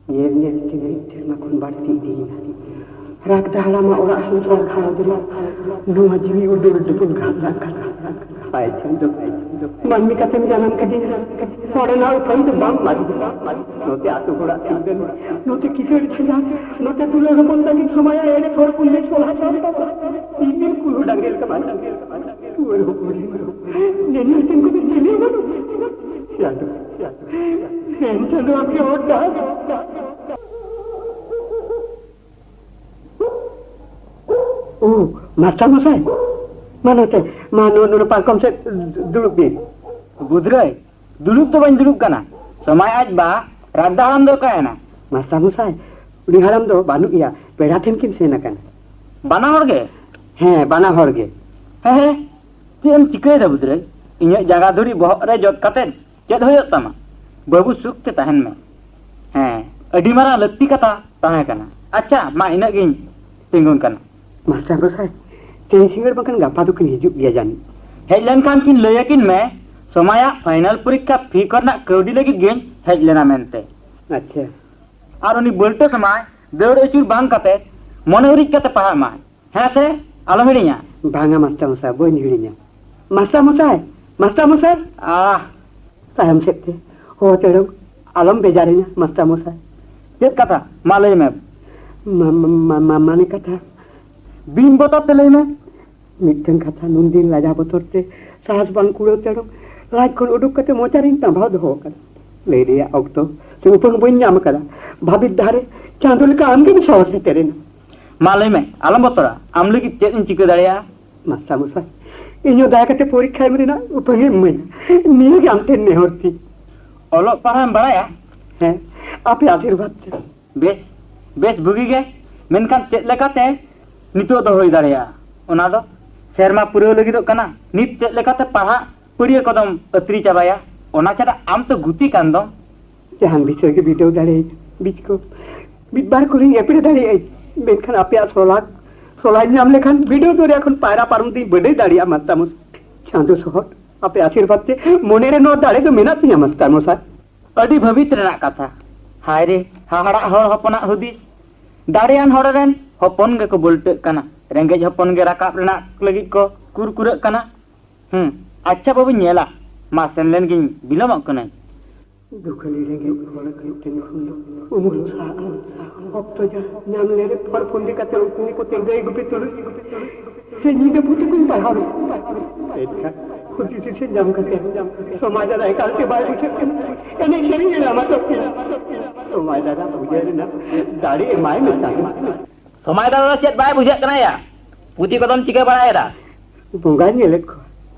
ᱧᱮᱞ ᱧᱮᱞ ᱛᱮ ᱢᱤᱫ ᱥᱮᱨᱢᱟ ᱠᱷᱚᱱ ᱵᱟᱹᱲᱛᱤ ᱤᱫᱤᱭᱮᱱᱟ᱾ ᱨᱟᱜᱽᱫᱟ ᱦᱟᱲᱟᱢᱟᱜ ᱚᱲᱟᱜ ᱥᱚᱝᱥᱟᱨ ᱠᱷᱟᱣᱟᱣ ᱫᱚ ᱱᱚᱣᱟ ᱡᱤᱣᱤ ᱩᱰᱩᱨ ᱰᱩᱵᱩᱨ ᱜᱷᱟᱜ ᱜᱷᱟᱜ ᱠᱟᱱᱟ᱾ ᱦᱟᱭ ᱪᱟᱸᱫᱚ, ᱢᱟᱹᱱᱢᱤ ᱠᱟᱛᱮᱢ ᱡᱟᱱᱟᱢ ᱠᱤᱫᱤᱧᱟ, ᱦᱚᱲ ᱨᱮᱱᱟᱜ ᱩᱯᱟᱹᱭ ᱫᱚ ᱵᱟᱢ ᱢᱟᱹᱫᱤᱧᱟ᱾ ᱱᱚᱛᱮ ᱟᱹᱛᱩ ᱦᱚᱲᱟᱜ ᱥᱤᱨᱫᱟᱹ, ᱱᱚᱛᱮ ᱠᱤᱥᱟᱹᱬ ᱡᱷᱟᱸᱡᱟ, ᱱᱚᱛᱮ ᱫᱩᱞᱟᱹᱲ ᱦᱚᱯᱚᱱ ᱞᱟᱹᱜᱤᱫ ᱥᱚᱢᱟᱭᱟ ᱮᱲᱮ ᱦᱚᱲ ᱠᱚ ᱞᱮ ᱪᱚᱞᱟ ᱪᱚᱞ ᱛᱟᱵᱚᱱᱟ᱾ ᱛᱤᱱ ᱫᱤᱱ ᱠᱩᱞᱦᱩ ᱰᱟᱝᱨᱤ ᱞᱮᱠᱟ ᱵᱟᱧᱪᱟᱣ, ᱴᱩᱣᱟᱹᱨ ᱦᱚᱯᱚᱱ ᱨᱮᱱ ᱱᱮᱱᱤ ᱦᱟᱹᱴᱤᱧ ᱠᱚᱫᱚ ᱪᱮᱞᱮ ᱦᱚᱸ ᱵᱟᱹᱱᱩᱜ᱾ ᱪᱟᱸᱫᱚ, ᱪᱟᱸᱫᱚ, ᱮᱱ ᱪᱟᱸᱫᱚ ᱟᱢᱜᱮ ᱦᱚᱨ ᱰᱟᱦᱟᱨ᱾ ᱳ, ᱢᱟᱥᱴᱟᱨ ᱢᱚᱥᱟᱭ, ᱢᱟ ᱱᱚᱛᱮ, ᱢᱟ ᱱᱚ-, ᱱᱚᱰᱮ ᱯᱟᱨᱠᱚᱢ ᱥᱮᱫ ᱫᱩᱲᱩᱵ ᱵᱤᱱ᱾ ᱵᱩᱫᱷᱨᱟᱹᱭ, ᱫᱩᱲᱩᱵ ᱫᱚ ᱵᱟᱹᱧ ᱫᱩᱲᱩᱵ ᱠᱟᱱᱟ᱾ ᱥᱚᱢᱟᱭ ᱟᱡ ᱵᱟ ᱨᱟᱜᱽᱫᱟ ᱦᱟᱲᱟᱢ ᱫᱚ ᱚᱠᱟᱭᱮᱱᱟ? ᱢᱟᱥᱴᱟᱨ ᱢᱚᱥᱟᱭ, ᱩᱱᱤ ᱦᱟᱲᱟᱢ ᱫᱚ ᱵᱟᱹᱱᱩᱜ ᱮᱭᱟ, ᱯᱮᱲᱟ ᱴᱷᱮᱱ ᱠᱤᱱ ᱥᱮᱱ ᱟᱠᱟᱱᱟ᱾ ᱵᱟᱱᱟ ᱦᱚᱲ ᱜᱮ? ᱦᱮᱸ, ᱵᱟᱱᱟ ᱦᱚᱲ ᱜᱮ᱾ ᱦᱮᱸ, ᱦᱮᱸ, ᱪᱮᱫ ᱮᱢ ᱪᱤᱠᱟᱹᱭᱮᱫᱟ ᱵᱩᱫᱷᱨᱟᱹᱭ? ᱤᱧᱟᱹᱜ ᱡᱟᱸᱜᱟ ᱫᱷᱩᱲᱤ ᱵᱚᱦᱚᱜ ᱨᱮ ᱡᱚᱫ ᱠᱟᱛᱮᱫ ᱪᱮᱫ ᱦᱩᱭᱩᱜ ᱛᱟᱢᱟ? ᱵᱟᱹᱵᱩ ᱥᱩᱠ ᱛᱮ ᱛᱟᱦᱮᱱ ᱢᱮ᱾ ᱦᱮᱸ, ᱟᱹᱰᱤ ᱢᱟᱨᱟᱝ ᱞᱟᱹᱠᱛᱤ ᱠᱟᱛᱷᱟ ᱛᱟᱦᱮᱸ ᱠᱟᱱᱟ᱾ ᱟᱪᱪᱷᱟ, ᱢᱟ ᱤᱱᱟᱹᱜ ᱜᱤᱧ ᱛᱤᱸᱜᱩᱱ ᱠᱟᱱᱟ᱾ ᱢᱟᱥᱴᱟᱨ ᱢᱚᱥᱟᱭ, ᱛᱮᱦᱮᱧ ᱥᱤᱸᱜᱟᱹᱲ ᱵᱟᱝᱠᱷᱟᱱ ᱜᱟᱯᱟ ᱫᱚᱠᱤᱱ ᱦᱤᱡᱩᱜ ᱜᱮᱭᱟ ᱡᱟᱹᱱᱤᱡ᱾ ᱦᱮᱡ ᱞᱮᱱᱠᱷᱟᱱ ᱠᱤᱱ ᱞᱟᱹᱭ ᱟᱹᱠᱤᱱ ᱢᱮ, ᱥᱚᱢᱟᱭᱟᱜ ᱯᱷᱟᱭᱱᱟᱞ ᱯᱚᱨᱤᱠᱠᱷᱟ ᱯᱷᱤ ᱠᱚᱨᱮᱱᱟᱜ ᱠᱟᱹᱣᱰᱤ ᱞᱟᱹᱜᱤᱫ ᱜᱤᱧ ᱦᱮᱡ ᱞᱮᱱᱟ ᱢᱮᱱᱛᱮ᱾ ᱟᱪᱪᱷᱟ᱾ ᱟᱨ ᱩᱱᱤ ᱵᱟᱹᱞᱴᱟᱹ ᱥᱚᱢᱟᱭ ᱫᱟᱹᱲ ᱟᱹᱪᱩᱨ ᱵᱟᱝ ᱠᱟᱛᱮ ᱢᱚᱱᱮ ᱩᱨᱤᱡ ᱠᱟᱛᱮ ᱯᱟᱲᱦᱟᱜ ᱢᱟᱭ᱾ ᱦᱮᱸ ᱥᱮ? ᱟᱞᱚᱢ ᱦᱤᱲᱤᱧᱟ᱾ ᱵᱟᱝᱟ ᱢᱟᱥᱴᱟᱨ ᱢᱚᱥᱟᱭ, ᱵᱟᱹᱧ ᱦᱤᱲᱤᱧᱟ᱾ ᱢᱟᱥᱴᱟᱨ ᱢᱚᱥᱟᱭ, ᱢᱟᱥᱴᱟᱨ ᱢᱚᱥᱟᱭ᱾ ᱟᱦ᱾ ᱛᱟᱭᱚᱢ ᱥᱮᱫ ᱛᱮ ᱦᱚᱦᱚ ᱛᱮᱲᱚᱝ, ᱟᱞᱚᱢ ᱵᱮᱡᱟᱨᱤᱧᱟ ᱢᱟᱥᱴᱟᱨ ᱢᱚᱥᱟᱭ᱾ ᱪᱮᱫ ᱠᱟᱛᱷᱟ? ᱢᱟ ᱞᱟᱹᱭ ᱢᱮ᱾ ᱢᱟ, ᱢᱟ, ᱢᱟ, ᱢᱟ, ᱢᱟᱱᱮ ᱠᱟᱛᱷᱟ᱾ ᱵᱤᱱ ᱵᱚᱛᱚᱨ ᱛᱮ ᱞᱟᱹᱭ ᱢᱮ᱾ ᱢᱤᱫᱴᱟᱝ ᱠᱟᱛᱷᱟ ᱱᱩᱱᱫᱤᱱ ᱞᱟᱡᱟ ᱵᱚᱛᱚᱨ ᱛᱮ ᱥᱟᱦᱟᱥ ᱵᱟᱝ ᱠᱩᱲᱟᱹᱣ ᱛᱮᱲᱚᱝ ᱞᱟᱡ ᱠᱷᱚᱱ ᱩᱰᱩᱠ ᱠᱟᱛᱮ ᱢᱚᱪᱟᱨᱤᱧ ᱛᱟᱸᱵᱟᱣ ᱫᱚᱦᱚ ᱟᱠᱟᱫᱟ᱾ ᱞᱟᱹᱭ ᱨᱮᱭᱟᱜ ᱚᱠᱛᱚ ᱥᱮ ᱩᱯᱟᱹᱝ ᱵᱟᱹᱧ ᱧᱟᱢ ᱟᱠᱟᱫᱟ᱾ ᱵᱷᱟᱹᱵᱤᱛ ᱫᱷᱟᱨᱮ ᱪᱟᱸᱫᱚ ᱞᱮᱠᱟ ᱟᱢᱜᱮᱢ ᱥᱚᱦᱚᱨ ᱥᱮᱴᱮᱨᱮᱱᱟ᱾ ᱢᱟ ᱞᱟᱹᱭ ᱢᱮ, ᱟᱞᱚᱢ ᱵᱚᱛᱚᱨᱟ᱾ ᱟᱢ ᱞᱟᱹᱜᱤᱫ ᱪᱮᱫ ᱤᱧ ᱪᱤᱠᱟᱹ ᱫᱟᱲᱮᱭᱟᱜᱼᱟ? ᱢᱟᱥᱴᱟᱨ ᱢᱚᱥᱟᱭ, ᱤᱧ ᱦᱚᱸ ᱫᱟᱭᱟ ᱠᱟᱛᱮ ᱯᱚᱨᱤᱠᱠᱷᱟ ᱮᱢ ᱨᱮᱱᱟᱜ ᱩᱯᱟᱹᱭ ᱮᱢ ᱤᱢᱟᱹᱧᱟ᱾ ᱱᱤᱭᱟᱹ ᱜᱮ ᱟᱢ ᱴᱷᱮᱱ ᱱᱮᱦᱚᱨ ᱛᱤᱧ᱾ ᱚᱞᱚᱜ ᱯᱟᱲᱦᱟᱣ ᱮᱢ ᱵᱟᱲᱟᱭᱟ? ᱦᱮᱸ, ᱟᱯᱮ ᱟᱥᱤᱨᱵᱟᱫᱽ ᱛᱮ᱾ ᱵᱮᱥ, ᱵᱮᱥ ᱵᱩᱜᱤ ᱜᱮ᱾ ᱢᱮᱱᱠᱷᱟᱱ ᱪᱮᱫ ᱞᱮᱠᱟᱛᱮ ᱱᱤᱛᱚᱜ ᱫᱚ ᱦᱩᱭ ᱫᱟᱲᱮᱭᱟᱜᱼᱟ? ᱚᱱᱟ ᱫᱚ ᱥᱮᱨᱢᱟ ᱯᱩᱨᱟᱹᱣ ᱞᱟᱹᱜᱤᱫᱚᱜ ᱠᱟᱱᱟ᱾ ᱱᱤᱛ ᱪᱮᱫ ᱞᱮᱠᱟᱛᱮ ᱯᱟᱲᱦᱟᱜ ᱯᱟᱹᱲᱭᱟᱹ ᱠᱚᱫᱚᱢ ᱟᱹᱛᱨᱤ ᱪᱟᱵᱟᱭᱟ? ᱚᱱᱟ ᱪᱷᱟᱰᱟ ᱟᱢ ᱛᱚ ᱜᱩᱛᱤ ᱠᱟᱱ ᱫᱚᱢ᱾ ᱡᱟᱦᱟᱱ ᱵᱤᱥᱚᱭ ᱜᱮ ᱵᱤᱰᱟᱹᱣ ᱫᱟᱲᱮᱭᱟᱜ ᱵᱤᱪ ᱠᱚ, ᱢᱤᱫ ᱵᱟᱨ ᱠᱚᱞᱤᱧ ᱮᱯᱲᱮ ᱫᱟᱲᱮᱭᱟᱜᱼᱟ, ᱢᱮᱱᱠᱷᱟᱱ ᱟᱯᱮᱭᱟᱜ ᱥᱚᱞᱦᱟ, ᱥᱚᱞᱦᱟ ᱧᱟᱢ ᱞᱮᱠᱷᱟᱱ ᱵᱤᱰᱟᱹᱣ ᱫᱚᱨᱭᱟ ᱠᱷᱚᱱ ᱯᱟᱭᱨᱟ ᱯᱟᱨᱚᱢ ᱫᱩᱧ ᱵᱟᱹᱰᱟᱹᱭ ᱫᱟᱲᱮᱭᱟᱜᱼᱟ ᱢᱟᱥᱴᱟᱨ ᱢᱚᱥᱟᱭ᱾ ᱪᱟᱸᱫᱚ ᱥᱚᱦᱚᱫ, ᱟᱯᱮ ᱟᱥᱤᱨᱵᱟᱫᱽ ᱛᱮ ᱢᱚᱱᱮᱨᱮ ᱱᱚᱣᱟ ᱫᱟᱲᱮ ᱫᱚ ᱢᱮᱱᱟᱜ ᱛᱤᱧᱟ ᱢᱟᱥᱴᱟᱨ ᱢᱚᱥᱟᱭ᱾ ᱟᱹᱰᱤ ᱵᱷᱟᱹᱵᱤᱛ ᱨᱮᱱᱟᱜ ᱠᱟᱛᱷᱟ᱾ ᱦᱟᱭ ᱨᱮ, ᱦᱟᱦᱟᱲᱟᱜ ᱦᱚᱲ ᱦᱚᱯᱚᱱᱟᱜ ᱦᱩᱫᱤᱥ᱾ ᱫᱟᱲᱮᱭᱟᱱ ᱦᱚᱲ ᱨᱮᱱ ᱦᱚᱯᱚᱱ ᱜᱮᱠᱚ ᱵᱟᱹᱞᱴᱟᱹᱜ ᱠᱟᱱᱟ, ᱨᱮᱸᱜᱮᱡ ᱦᱚᱯᱚᱱ ᱜᱮ ᱨᱟᱠᱟᱵ ᱨᱮᱱᱟᱜ ᱞᱟᱹᱜᱤᱫ ᱠᱚ ᱠᱩᱨᱠᱩᱨᱟᱹᱜ ᱠᱟᱱᱟ᱾ ᱦᱩᱸ, ᱟᱪᱪᱷᱟ ᱵᱟᱹᱵᱩᱧ ᱧᱮᱞᱟ, ᱢᱟ ᱥᱮᱱ ᱞᱮᱱ ᱜᱤᱧ, ᱵᱤᱞᱚᱢᱚᱜ ᱠᱟᱹᱱᱟᱹᱧ᱾ ᱫᱩᱠᱷᱟᱹᱞᱤ ᱨᱮᱸᱜᱮᱡ ᱦᱚᱲ ᱴᱷᱮᱱ ᱠᱷᱚᱱ ᱫᱚ ᱩᱢᱩᱞ ᱥᱟᱦᱟᱜ ᱢᱮ᱾ ᱚᱠᱛᱚ ᱡᱟ ᱧᱟᱢ ᱞᱮᱨᱮ ᱯᱷᱚᱨ ᱯᱷᱚᱱᱫᱤ ᱠᱟᱛᱮ ᱩᱠᱩ ᱩᱠᱩᱛᱮ ᱜᱟᱹᱭ ᱜᱩᱯᱤ ᱛᱩᱞᱩᱡ ᱥᱮ ᱧᱤᱫᱟᱹ ᱯᱩᱛᱷᱤ ᱠᱚᱧ ᱯᱟᱲᱦᱟᱣ ᱞᱮᱫᱟ᱾ ᱮᱱᱠᱷᱟᱱ ᱦᱩᱫᱤᱥ ᱫᱤᱥᱟᱹ ᱧᱟᱢ ᱠᱟᱛᱮ ᱥᱚᱢᱟᱭ ᱫᱟᱫᱟ ᱮᱠᱟᱞ ᱛᱮ ᱵᱟᱭ ᱵᱩᱡᱷᱟᱹᱜ ᱠᱟᱱᱟ᱾ ᱮᱱᱮᱡ ᱥᱮᱨᱮᱧ ᱨᱮ ᱞᱟᱢᱟ ᱛᱚ ᱥᱚᱢᱟᱭ ᱫᱟᱫᱟ ᱯᱩᱡᱟᱹ ᱨᱮᱱᱟᱜ ᱫᱟᱲᱮ ᱮᱢᱟᱭ ᱢᱮ ᱛᱟᱦᱮᱸ᱾ ᱥᱚᱢᱟᱭ ᱫᱟᱫᱟ ᱫᱚ ᱪᱮᱫ ᱵᱟᱭ ᱵᱩᱡᱷᱟᱹᱜ ᱠᱟᱱᱟ ᱭᱟ? ᱯᱩᱛᱷᱤ ᱠᱚᱫᱚᱢ ᱪᱤᱠᱟᱹ ᱵᱟᱲᱟᱭᱮᱫᱟ? ᱵᱚᱸᱜᱟᱧ ᱧᱮᱞᱮᱫ ᱠᱚᱣᱟ᱾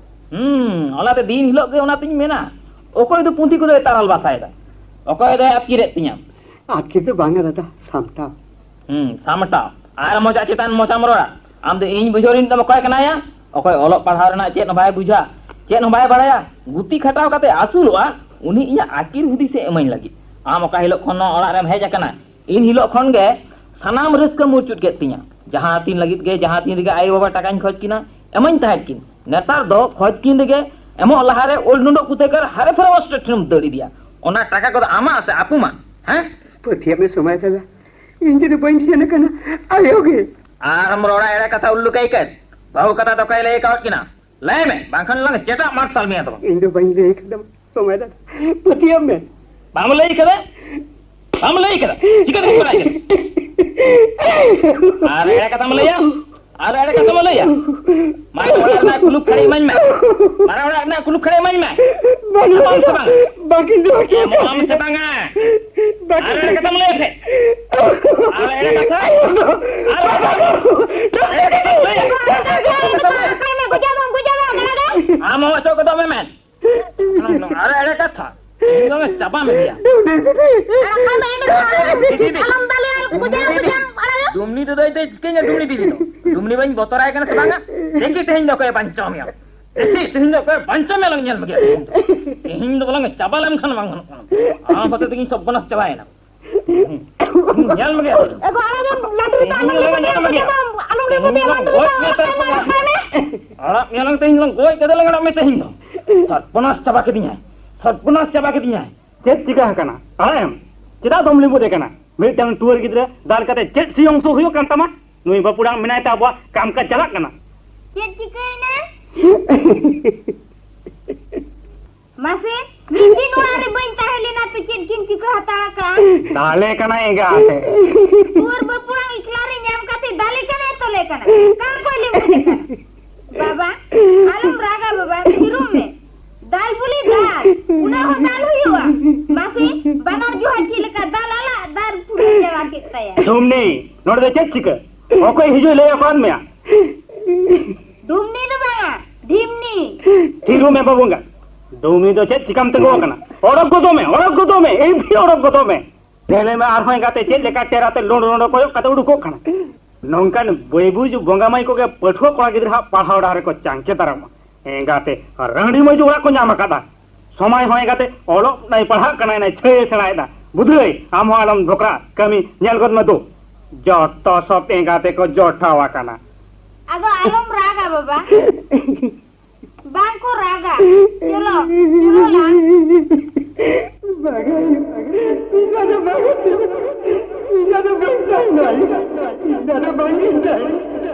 ᱦᱩᱸ, ᱚᱱᱟᱛᱮ ᱫᱤᱱ ᱦᱤᱞᱳᱜ ᱜᱮ ᱚᱱᱟᱛᱤᱧ ᱢᱮᱱᱟ, ᱚᱠᱚᱭ ᱫᱚ ᱯᱩᱛᱷᱤ ᱠᱚᱫᱚᱭ ᱛᱟᱨᱟᱞ ᱵᱟᱥᱟᱭᱮᱫᱟ, ᱚᱠᱚᱭ ᱫᱚᱭ ᱟᱹᱛᱠᱤᱨᱮᱫ ᱛᱤᱧᱟ᱾ ᱟᱹᱛᱠᱤᱨ ᱫᱚ ᱵᱟᱝᱟ ᱫᱟᱫᱟ, ᱥᱟᱢᱴᱟᱣ᱾ ᱦᱩᱸ, ᱥᱟᱢᱴᱟᱣ᱾ ᱟᱨ ᱢᱚᱪᱟ ᱪᱮᱛᱟᱱ ᱢᱚᱪᱟᱢ ᱨᱚᱲᱟ᱾ ᱟᱢ ᱫᱚ ᱤᱧ ᱵᱩᱡᱷᱟᱹᱣ ᱨᱤᱱ ᱫᱚᱢ ᱚᱠᱚᱭ ᱠᱟᱱᱟᱭᱟ? ᱚᱠᱚᱭ ᱚᱞᱚᱜ ᱯᱟᱲᱦᱟᱣ ᱨᱮᱱᱟᱜ ᱪᱮᱫ ᱦᱚᱸ ᱵᱟᱭ ᱵᱩᱡᱷᱟ, ᱪᱮᱫ ᱦᱚᱸ ᱵᱟᱭ ᱵᱟᱲᱟᱭᱟ, ᱜᱩᱛᱤ ᱠᱷᱟᱴᱟᱣ ᱠᱟᱛᱮ ᱟᱹᱥᱩᱞᱚᱜᱼᱟ, ᱩᱱᱤ ᱤᱧᱟᱹᱜ ᱟᱹᱠᱤᱞ ᱦᱩᱫᱤᱥᱮ ᱮᱢᱟᱹᱧ ᱞᱟᱹᱜᱤᱫ᱾ ᱟᱢ ᱚᱠᱟ ᱦᱤᱞᱳᱜ ᱠᱷᱚᱱ ᱱᱚᱣᱟ ᱚᱲᱟᱜ ᱨᱮᱢ ᱦᱮᱡ ᱟᱠᱟᱱᱟ, ᱤᱱ ᱦᱤᱞᱳᱜ ᱠᱷᱚᱱ ᱜᱮ ᱥᱟᱱᱟᱢ ᱨᱟᱹᱥᱠᱟᱹ ᱢᱩᱨᱪᱩᱫ ᱠᱮᱫ ᱛᱤᱧᱟ᱾ ᱡᱟᱦᱟᱸ ᱛᱤᱱ ᱞᱟᱹᱜᱤᱫ ᱜᱮ, ᱡᱟᱦᱟᱸ ᱛᱤᱱ ᱨᱮᱜᱮ ᱟᱭᱳ ᱵᱟᱵᱟ ᱴᱟᱠᱟᱧ ᱠᱷᱚᱡ ᱠᱤᱱᱟ, ᱮᱢᱟᱹᱧ ᱛᱟᱦᱮᱸᱫ ᱠᱤᱱ᱾ ᱱᱮᱛᱟᱨ ᱫᱚ ᱠᱷᱚᱡ ᱠᱤᱱ ᱨᱮᱜᱮ ᱮᱢᱚᱜ ᱞᱟᱦᱟᱨᱮ ᱳᱞᱰ ᱱᱩᱰᱩᱜ ᱠᱚᱛᱮ ᱠᱟᱨ ᱦᱟᱨᱮ ᱯᱷᱮᱨᱮ ᱦᱳᱥᱴᱮᱞ ᱴᱷᱮᱱᱮᱢ ᱫᱟᱹᱲ ᱤᱫᱤᱭᱟ᱾ ᱚᱱᱟ ᱴᱟᱠᱟ ᱠᱚᱫᱚ ᱟᱢᱟᱜ ᱥᱮ ᱟᱹᱯᱩᱢᱟᱜ? ᱦᱮᱸ? ᱯᱟᱹᱛᱭᱟᱹᱜ ᱢᱮ ᱥᱚᱢᱟᱭ ᱫᱟᱫᱟ, ᱤᱧ ᱡᱩᱫᱤ ᱵᱟᱹᱧ ᱥᱮᱱ ᱟᱠᱟᱱᱟ, ᱟᱭᱳ ᱜᱮ᱾ ᱟᱨ ᱟᱢ ᱨᱚᱲᱟ ᱮᱲᱮ ᱠᱟᱛᱷᱟ ᱩᱞᱞᱩ ᱠᱟᱹᱭᱠᱟᱹᱛ᱾ ᱵᱟᱹᱦᱩ ᱠᱟᱛᱷᱟ ᱫᱚ ᱚᱠᱚᱭ ᱞᱟᱹᱭ ᱟᱠᱟᱣᱟᱫ ᱠᱤᱱᱟ? ᱞᱟᱹᱭ ᱢᱮ, ᱵᱟᱝᱠᱷᱟᱱ ᱞᱟᱝ ᱪᱮᱴᱟᱜ ᱢᱟᱨᱥᱟᱞ ᱢᱮᱭᱟ ᱛᱚᱵᱮ᱾ ᱤᱧ ᱫᱚ ᱵᱟᱹᱧ ᱞᱟᱹᱭ ᱠᱟᱫᱟ ᱥᱚᱢᱟᱭ ᱫᱟᱫᱟ, ᱯᱟᱹᱛᱭᱟᱹᱜ ᱢᱮ᱾ ᱵᱟᱢ ᱞᱟᱹᱭ ᱠᱟᱫᱟ? ᱵᱟᱢ ᱞᱟᱹᱭ ᱠᱟᱫᱟ? ᱪᱤᱠᱟᱹᱛᱮᱢ ᱵᱟᱲᱟᱭ ᱠᱮᱫᱟ? ᱟᱨ ᱮᱲᱮ ᱠᱟᱛᱷᱟᱢ ᱞᱟᱹᱭᱟ? ᱟᱨ ᱮᱲᱮ ᱠᱟᱛᱷᱟᱢ ᱞᱟᱹᱭᱟ? ᱢᱟᱨᱟᱝ ᱚᱲᱟᱜ ᱨᱮᱱᱟᱜ ᱠᱩᱞᱩᱯ ᱠᱷᱟᱲᱮ ᱤᱢᱟᱹᱧ ᱢᱮ᱾ ᱢᱟᱨᱟᱝ ᱚᱲᱟᱜ ᱨᱮᱱᱟᱜ ᱠᱩᱞᱩᱯ ᱠᱷᱟᱲᱮ ᱤᱢᱟᱹᱧ ᱢᱮ᱾ ᱵᱟᱹᱧ ᱮᱢᱚᱜ ᱟᱢ ᱥᱮ ᱵᱟᱝᱟ? ᱵᱟᱹᱧ ᱮᱢᱚᱜ ᱟᱢ ᱥᱮ ᱵᱟᱝᱟ? ᱵᱟᱹᱧ ᱟᱨ ᱮᱲᱮ ᱠᱟᱛᱷᱟᱢ ᱞᱟᱹᱭᱟ ᱥᱮ? ᱟᱨ ᱮᱲᱮ ᱠᱟᱛᱷᱟ? ᱟᱨ ᱮᱲᱮ ᱠᱟᱛᱷᱟᱢ ᱞᱟᱹᱭᱟ? ᱟᱢ ᱦᱚᱸ ᱚᱪᱚᱜ ᱜᱚᱫᱚᱜ ᱢᱮ ᱢᱮᱱ᱾ ᱟᱨ ᱮᱲᱮ ᱠᱟᱛᱷᱟ᱾ ᱤᱧ ᱫᱚ ᱪᱟᱵᱟ ᱢᱮᱭᱟ᱾ ᱫᱤᱫᱤ, ᱫᱤᱫᱤ᱾ ᱰᱩᱢᱱᱤ ᱫᱚ ᱫᱚᱭ ᱫᱚᱭ ᱪᱤᱠᱟᱹᱧᱟ, ᱰᱩᱢᱱᱤ ᱫᱤᱫᱤ ᱫᱚ? ᱰᱩᱢᱱᱤ ᱵᱟᱹᱧ ᱵᱚᱛᱚᱨᱟᱭ ᱠᱟᱱᱟ ᱥᱮ ᱵᱟᱝᱟ? ᱫᱮᱠᱷᱤ ᱛᱮᱦᱮᱧ ᱫᱚ ᱚᱠᱚᱭᱮ ᱵᱟᱧᱪᱟᱣ ᱢᱮᱭᱟ᱾ ᱮ, ᱛᱮᱦᱮᱧ ᱫᱚ ᱚᱠᱚᱭ ᱵᱟᱧᱪᱟᱣ ᱢᱮ ᱞᱟᱝ ᱧᱮᱞ ᱢᱮᱜᱮ᱾ ᱛᱮᱦᱮᱧ ᱫᱚ ᱵᱟᱞᱟᱝ ᱪᱟᱵᱟ ᱞᱮᱱᱠᱷᱟᱱ ᱵᱟᱝ ᱜᱟᱱᱚᱜ ᱠᱟᱱᱟ᱾ ᱟᱢ ᱦᱚᱛᱮ ᱛᱮᱜᱤᱧ ᱥᱚᱨᱵᱚᱱᱟᱥ ᱪᱟᱵᱟᱭᱮᱱᱟ᱾ ᱧᱮᱞ ᱢᱮᱜᱮ᱾ ᱮ ᱜᱚ, ᱟᱲᱟᱜ ᱢᱮ, ᱞᱟᱹᱴᱩ ᱫᱚ ᱟᱞᱚᱢ ᱛᱮᱦᱮᱧ ᱫᱚ ᱞᱮᱵᱮᱫᱮᱭᱟ, ᱞᱟᱝ ᱞᱟᱹᱴᱩ ᱜᱚᱡ ᱫᱚ ᱢᱮ ᱛᱮᱦᱮᱧ ᱟᱞᱚᱢ ᱫᱚ᱾ ᱞᱮᱵᱮᱫᱮᱭᱟ, ᱛᱮᱦᱮᱧ ᱫᱚ ᱞᱟᱹᱴᱩ ᱞᱟᱝ ᱫᱚ ᱜᱚᱡ ᱢᱮ ᱟᱞᱚᱢ ᱛᱮᱦᱮᱧ ᱫᱚ᱾ ᱞᱮᱵᱮᱫᱮᱭᱟ᱾ ᱟᱲᱟᱜ ᱢᱮᱭᱟᱞᱟᱝ ᱛᱮᱦᱮᱧ ᱞᱟᱝ ᱜᱚᱡ ᱠᱟᱛᱮ ᱞᱟᱝ ᱟᱲᱟᱜ ᱢᱮᱭᱟ ᱛᱮᱦᱮᱧ ᱫᱚ᱾ ᱥᱚᱨᱵᱚᱱᱟᱥ ᱪᱟᱵᱟ ᱠᱮᱫᱤᱧᱟᱭ᱾ ᱥᱚᱨᱵᱚᱱᱟᱥ ᱪᱟᱵᱟ ᱠᱮᱫᱤᱧᱟᱭ᱾ ᱪᱮᱫ ᱪᱤᱠᱟ ᱟᱠᱟᱱᱟ? ᱟᱲᱟᱜ ᱮᱢ᱾ ᱪᱮᱫᱟᱜ ᱫᱚᱢ ᱞᱤᱸᱵᱩᱫ ᱮ ᱠᱟᱱᱟ? ᱢᱤᱫᱴᱟᱝ ᱴᱩᱣᱟᱹᱨ ᱜᱤᱫᱽᱨᱟᱹ ᱫᱟᱞ ᱠᱟᱛᱮ ᱪᱮᱫ ᱥᱤᱭᱚᱝ ᱥᱚ ᱦᱩᱭᱩᱜ ᱠᱟᱱ ᱛᱟᱢᱟ? ᱱᱩᱭ ᱵᱟᱹᱯᱩᱲᱟᱝ ᱢᱮᱱᱟᱭ ᱛᱮ ᱟᱵᱚᱣᱟᱜ ᱠᱟᱢ ᱠᱟᱡᱽ ᱪᱟᱞᱟᱜ ᱠᱟᱱᱟ᱾ ᱪᱮᱫ ᱪᱤᱠᱟᱹᱭᱮᱱᱟ? ᱢᱟᱥᱮ, ᱢᱤᱫ ᱫᱤᱱ ᱚᱲᱟᱜ ᱨᱮ ᱵᱟᱹᱧ ᱛᱟᱦᱮᱸ ᱞᱮᱱᱟ ᱛᱚ ᱪᱮᱫ ᱠᱤᱱ ᱪᱤᱠᱟᱹ ᱦᱟᱛᱟᱲ ᱟᱠᱟᱫᱼᱟ? ᱫᱟᱞᱮ ᱠᱟᱱᱟ ᱮᱸᱜᱟ ᱟᱛᱮ᱾ ᱩᱣᱟᱹᱨ ᱵᱟᱹᱯᱩᱲᱟᱝ ᱮᱠᱞᱟ ᱨᱮ ᱧᱟᱢ ᱠᱟᱛᱮ ᱫᱟᱞᱮ ᱠᱟᱱᱟᱭ ᱛᱚᱞᱮ ᱠᱟᱱᱟ᱾ ᱚᱠᱟ ᱠᱷᱚᱡ ᱞᱮ ᱵᱩᱡᱽ ᱠᱟᱱᱟ? ᱵᱟᱵᱟ, ᱟᱞᱚᱢ ᱨᱟᱜᱟ ᱵᱟᱵᱟ, ᱛᱷᱤᱨᱚᱜ ᱢᱮ᱾ ᱫᱟᱞ ᱵᱚᱞᱮ ᱫᱟᱞ, ᱩᱱᱟᱹᱜ ᱦᱚᱸ ᱫᱟᱞ ᱦᱩᱭᱩᱜᱼᱟ? ᱢᱟᱥᱮ, ᱵᱟᱱᱟᱨ ᱡᱚᱦᱟ ᱪᱮᱫ ᱞᱮᱠᱟ ᱫᱟᱞ ᱟᱞᱟᱜ, ᱫᱟᱞ ᱯᱩᱨᱟᱹ ᱪᱟᱵᱟ ᱠᱮᱫ ᱛᱟᱭᱟ᱾ ᱰᱩᱢᱱᱤ, ᱱᱚᱰᱮ ᱫᱚ ᱪᱮᱫ ᱪᱤᱠᱟᱹ? ᱚᱠᱚᱭ ᱦᱤᱡᱩᱜ ᱞᱟᱹᱭ ᱟᱠᱟᱫ ᱢᱮᱭᱟ? ᱰᱩᱢᱱᱤ ᱫᱚ ᱵᱟᱝᱟ, ᱰᱷᱤᱢᱱᱤ᱾ ᱛᱷᱤᱨᱚᱜ ᱢᱮ ᱵᱟᱹᱵᱩ ᱮᱸᱜᱟ᱾ ᱰᱩᱢᱱᱤ ᱫᱚ ᱪᱮᱫ ᱪᱤᱠᱟᱢ ᱛᱤᱸᱜᱩ ᱟᱠᱟᱱᱟ? ᱚᱰᱚᱠ ᱜᱚᱫᱚᱜ ᱢᱮ, ᱚᱰᱚᱠ ᱜᱚᱫᱚᱜ ᱢᱮ, ᱮᱭ ᱵᱷᱤ ᱚᱰᱚᱠ ᱜᱚᱫᱚᱜ ᱢᱮ᱾ ᱧᱮᱞᱮ ᱢᱮ ᱟᱨᱦᱚᱸ ᱮᱸᱜᱟᱛᱮ ᱪᱮᱫ ᱞᱮᱠᱟ ᱴᱮᱨᱟᱛᱮ ᱞᱩᱸᱰ ᱞᱩᱸᱰ ᱠᱚᱭᱚᱜ ᱠᱟᱛᱮ ᱩᱰᱩᱠᱚᱜ ᱠᱟᱱᱟ᱾ ᱱᱚᱝᱠᱟᱱ ᱵᱟᱹᱭᱵᱩᱡ ᱵᱚᱸᱜᱟ ᱢᱟᱹᱭ ᱠᱚᱜᱮ ᱯᱟᱹᱴᱷᱩᱣᱟᱹ ᱠᱚᱲᱟ ᱜᱤᱫᱽᱨᱟᱹ ᱦᱟᱜ ᱯᱟᱲᱦᱟᱣ ᱰᱟᱦᱟᱨ ᱨᱮᱠᱚ ᱪᱟᱝᱠᱮ ᱫᱟᱨᱟᱢᱟ᱾ ᱮᱸᱜᱟᱛᱮ ᱨᱟᱺᱰᱤ ᱢᱟᱹᱭᱡᱩ ᱚᱲᱟᱜ ᱠᱚ ᱧᱟᱢ ᱟᱠᱟᱫᱟ᱾ ᱥᱚᱢᱟᱭ ᱦᱚᱸ ᱮᱸᱜᱟᱛᱮ ᱚᱞᱚᱜ ᱱᱟᱭ ᱯᱟᱲᱦᱟᱜ ᱠᱟᱱᱟᱭ ᱱᱟᱭ ᱪᱷᱟᱹᱭ ᱥᱮᱬᱟᱭᱮᱫᱟ᱾ ᱵᱩᱫᱷᱨᱟᱹᱭ, ᱟᱢ ᱦᱚᱸ ᱟᱞᱚᱢ ᱰᱷᱚᱠᱨᱟ, ᱠᱟᱹᱢᱤ ᱧᱮᱞ ᱜᱚᱫ ᱢᱮ ᱫᱩ᱾ ᱡᱚᱛᱚ ᱥᱚᱵ ᱮᱸᱜᱟᱛᱮ ᱠᱚ ᱡᱚᱴᱷᱟᱣ ᱟᱠᱟᱱᱟ᱾ ᱟᱫᱚ ᱟᱞᱚᱢ ᱨᱟᱜᱟ ᱵᱟᱵᱟ᱾ ᱵᱟᱝ ᱠᱚ ᱨᱟᱜᱟ᱾ ᱪᱚᱞᱚ, ᱪᱚᱞᱚ ᱞᱟᱝ᱾ ᱵᱟᱝᱟ, ᱤᱧ ᱫᱚ ᱵᱟᱝ, ᱤᱧ ᱫᱚ ᱵᱟᱹᱧ ᱛᱟᱦᱮᱱᱟ, ᱤᱧ ᱫᱚ ᱵᱟᱝ ᱤᱧ ᱛᱟᱦᱮᱱᱟ᱾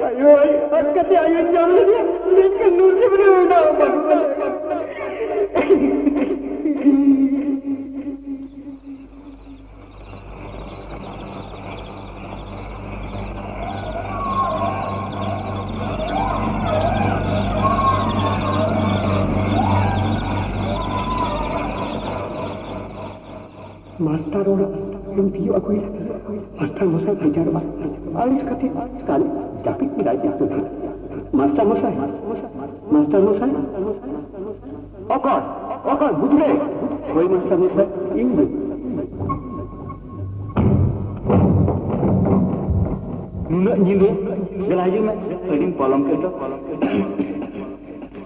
ᱟᱭᱳ, ᱟᱡ ᱠᱟᱛᱮ ᱟᱭᱳ ᱧᱟᱢ ᱞᱮᱫᱮᱭᱟ, ᱢᱮᱱᱠᱷᱟᱱ ᱱᱩᱨ ᱡᱤᱵᱽ ᱨᱮ ᱢᱮᱱᱟᱜ ᱵᱟᱹᱱᱩᱜ ᱛᱟᱞᱮᱭᱟ᱾ ᱢᱟᱥᱴᱟᱨ ᱚᱲᱟᱜ ᱤᱧ ᱛᱤᱭᱳᱜ ᱟᱹᱜᱩᱭᱟ᱾ ᱢᱟᱥᱴᱟᱨ ᱢᱚᱥᱟᱭ ᱵᱷᱮᱡᱟᱨᱚᱜᱼᱟ᱾ ᱟᱹᱲᱤᱥ ᱠᱟᱛᱮ ᱠᱟᱞᱮ ᱡᱟᱹᱯᱤᱫ ᱠᱮᱫᱟᱭ ᱡᱟᱹᱯᱤᱫ᱾ ᱢᱟᱥᱴᱟᱨ ᱢᱚᱥᱟᱭ, ᱢᱟᱥᱴᱟᱨ ᱢᱚᱥᱟᱭ᱾ ᱚᱠᱚᱭ? ᱚᱠᱚᱭ ᱵᱩᱫᱷᱨᱟᱹᱭ? ᱦᱳᱭ ᱢᱟᱥᱴᱟᱨ ᱢᱚᱥᱟᱭ, ᱤᱧ ᱜᱮ᱾ ᱱᱩᱱᱟᱹᱜ ᱧᱤᱫᱟᱹ? ᱫᱮᱞᱟ ᱦᱤᱡᱩᱜ ᱢᱮ, ᱟᱹᱰᱤᱢ ᱯᱚᱞᱚᱢ ᱠᱮᱫ ᱫᱚ᱾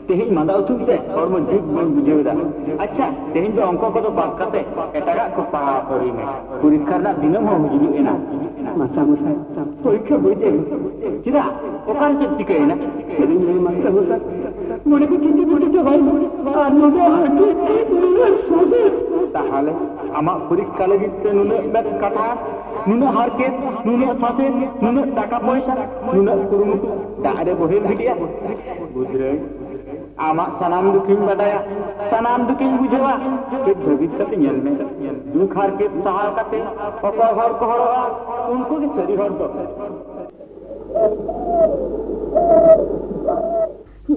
ᱛᱮᱦᱮᱧ ᱢᱟᱸᱫᱟ ᱩᱛᱩ ᱛᱮ ᱦᱚᱲᱢᱚ ᱡᱩᱛ ᱵᱟᱹᱧ ᱵᱩᱡᱷᱟᱹᱣ ᱮᱫᱟ᱾ ᱟᱪᱪᱷᱟ, ᱛᱮᱦᱮᱧ ᱫᱚ ᱚᱝᱠᱚ ᱠᱚᱫᱚ ᱵᱟᱫ ᱠᱟᱛᱮ ᱮᱴᱟᱜᱟᱜ ᱠᱚ ᱯᱟᱲᱦᱟᱣ ᱠᱚᱨᱤᱧ ᱢᱮ᱾ ᱯᱚᱨᱤᱠᱠᱷᱟ ᱨᱮᱱᱟᱜ ᱫᱤᱱᱟᱹᱢ ᱦᱚᱸ ᱦᱤᱡᱩᱜ ᱮᱱᱟ᱾ ᱢᱟᱥᱴᱟᱨ ᱢᱚᱥᱟᱭ, ᱯᱚᱨᱤᱠᱠᱷᱟ ᱵᱟᱹᱧ ᱮᱢ᱾ ᱪᱮᱫᱟᱜ? ᱚᱠᱟᱨᱮ ᱪᱮᱫ ᱪᱤᱠᱟᱹᱭᱮᱱᱟ? ᱪᱮᱫ ᱤᱧ ᱞᱟᱹᱭᱟ ᱢᱟᱥᱴᱟᱨ ᱢᱚᱥᱟᱭ, ᱢᱚᱱᱮ ᱠᱚ ᱪᱤᱱᱛᱟᱹ ᱵᱤᱪᱤᱱᱛᱟᱹ ᱪᱟᱵᱟᱭᱮᱱᱟ᱾ ᱟᱨ ᱱᱚᱰᱮ ᱦᱟᱨᱠᱮᱛ, ᱱᱩᱱᱟᱹᱜ ᱥᱟᱥᱮᱛ᱾ ᱛᱟᱦᱚᱞᱮ ᱟᱢᱟᱜ ᱯᱚᱨᱤᱠᱠᱷᱟ ᱞᱟᱹᱜᱤᱫ ᱛᱮ ᱱᱩᱱᱟᱹᱜ ᱢᱮᱫ ᱠᱟᱴᱷᱟ, ᱱᱩᱱᱟᱹᱜ ᱦᱟᱨᱠᱮᱛ, ᱱᱩᱱᱟᱹᱜ ᱥᱟᱥᱮᱛ, ᱱᱩᱱᱟᱹᱜ ᱴᱟᱠᱟ ᱯᱚᱭᱥᱟ, ᱱᱩᱱᱟᱹᱜ ᱠᱩᱨᱩᱢᱩᱴᱩ ᱫᱟᱜ ᱨᱮ ᱵᱚᱦᱮᱞ ᱜᱤᱰᱤᱜᱼᱟ? ᱵᱩᱫᱷᱨᱟᱹᱭ, ᱟᱢᱟᱜ ᱥᱟᱱᱟᱢ ᱫᱩᱠᱷᱤᱧ ᱵᱟᱰᱟᱭᱟ, ᱥᱟᱱᱟᱢ ᱫᱩᱠᱷᱤᱧ ᱵᱩᱡᱷᱟᱹᱣᱟ᱾ ᱠᱟᱹᱡ ᱵᱷᱟᱹᱵᱤᱛ ᱠᱟᱛᱮ ᱧᱮᱞ ᱢᱮ, ᱫᱩᱠ ᱦᱟᱨᱠᱮᱛ ᱥᱟᱦᱟᱣ ᱠᱟᱛᱮ ᱚᱠᱚᱭ ᱦᱚᱲ ᱠᱚ ᱦᱚᱲᱚᱜᱼᱟ, ᱩᱱᱠᱩ ᱜᱮ ᱥᱟᱹᱨᱤ ᱦᱚᱲ ᱫᱚ᱾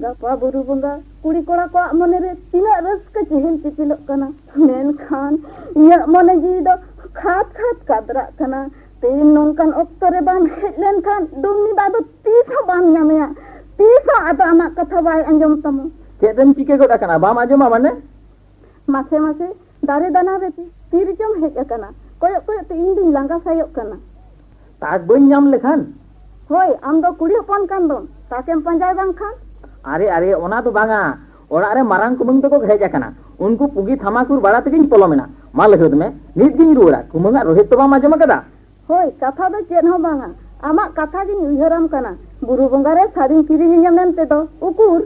ᱜᱟᱯᱟ ᱵᱩᱨᱩ ᱵᱚᱸᱜᱟ ᱠᱩᱲᱤ ᱠᱚᱲᱟ ᱠᱚᱣᱟᱜ ᱢᱚᱱᱮᱨᱮ ᱛᱤᱱᱟᱹᱜ ᱨᱟᱹᱥᱠᱟᱹ ᱪᱮᱦᱮᱞ ᱪᱮᱯᱮᱞᱚᱜ ᱠᱟᱱᱟ, ᱢᱮᱱᱠᱷᱟᱱ ᱤᱧᱟᱹᱜ ᱢᱚᱱᱮ ᱡᱤᱣᱤ ᱫᱚ ᱠᱷᱟᱫ ᱠᱷᱟᱫ ᱠᱟᱫᱨᱟᱜ ᱠᱟᱱᱟ᱾ ᱛᱮᱦᱮᱧ ᱱᱚᱝᱠᱟᱱ ᱚᱠᱛᱚ ᱨᱮ ᱵᱟᱢ ᱦᱮᱡ ᱞᱮᱱᱠᱷᱟᱱ ᱰᱩᱢᱱᱤ ᱫᱟ ᱫᱚ ᱛᱤᱥ ᱦᱚᱸ ᱵᱟᱢ ᱧᱟᱢᱮᱭᱟ, ᱛᱤᱥ ᱦᱚᱸ ᱟᱫᱚ ᱟᱢᱟᱜ ᱠᱟᱛᱷᱟ ᱵᱟᱭ ᱟᱸᱡᱚᱢ ᱛᱟᱢᱟ᱾ ᱪᱮᱫ ᱮᱢ ᱪᱤᱠᱟᱹ ᱜᱚᱫ ᱟᱠᱟᱱᱟ, ᱵᱟᱢ ᱟᱸᱡᱚᱢᱟ ᱢᱟᱱᱮ? ᱢᱟᱥᱮ ᱢᱟᱥᱮ ᱫᱟᱨᱮ ᱫᱟᱱᱟ ᱨᱮ ᱛᱤ ᱨᱮᱪᱚᱢ ᱦᱮᱡ ᱟᱠᱟᱱᱟ? ᱠᱚᱭᱚᱜ ᱠᱚᱭᱚᱜ ᱛᱮ ᱤᱧ ᱫᱩᱧ ᱞᱟᱸᱜᱟ ᱥᱟᱭᱚᱜ ᱠᱟᱱᱟ᱾ ᱛᱟᱠ ᱵᱟᱹᱧ ᱧᱟᱢ ᱞᱮᱠᱷᱟᱱ? ᱦᱳᱭ, ᱟᱢ ᱫᱚ ᱠᱩᱲᱤ ᱦᱚᱯᱚᱱ ᱠᱟᱱ ᱫᱚᱢ, ᱛᱟᱠᱮᱢ ᱯᱟᱸᱡᱟᱭ ᱵᱟᱝᱠᱷᱟᱱ? ᱟᱨᱮ, ᱟᱨᱮ, ᱚᱱᱟ ᱫᱚ ᱵᱟᱝᱟ, ᱚᱲᱟᱜ ᱨᱮ ᱢᱟᱨᱟᱝ ᱠᱩᱢᱟᱹᱝ ᱛᱟᱠᱚ ᱠᱚ ᱦᱮᱡ ᱟᱠᱟᱱᱟ, ᱩᱱᱠᱩ ᱯᱩᱜᱤ ᱛᱷᱟᱢᱟᱠᱩᱨ ᱵᱟᱲᱟ ᱛᱮᱜᱮᱧ ᱯᱚᱞᱚᱢᱮᱱᱟ᱾ ᱢᱟ ᱞᱟᱹᱭ ᱦᱚᱫ ᱢᱮ, ᱱᱤᱛ ᱜᱤᱧ ᱨᱩᱣᱟᱹᱲᱟ, ᱠᱩᱢᱟᱹᱝᱟᱜ ᱨᱳᱦᱮᱫ ᱛᱚ ᱵᱟᱢ ᱟᱸᱡᱚᱢ ᱟᱠᱟᱫᱟ? ᱦᱳᱭ, ᱠᱟᱛᱷᱟ ᱫᱚ ᱪᱮᱫ ᱦᱚᱸ ᱵᱟᱝᱟ, ᱟᱢᱟᱜ ᱠᱟᱛᱷᱟ ᱜᱤᱧ ᱩᱭᱦᱟᱹᱨᱟᱢ ᱠᱟᱱᱟ᱾ ᱵᱩᱨᱩ ᱵᱚᱸᱜᱟ ᱨᱮ ᱥᱟᱹᱲᱤᱧ ᱠᱤᱨᱤᱧ ᱟᱹᱧᱟ ᱢᱮᱱᱛᱮ ᱫᱚ ᱩᱠᱩᱨ?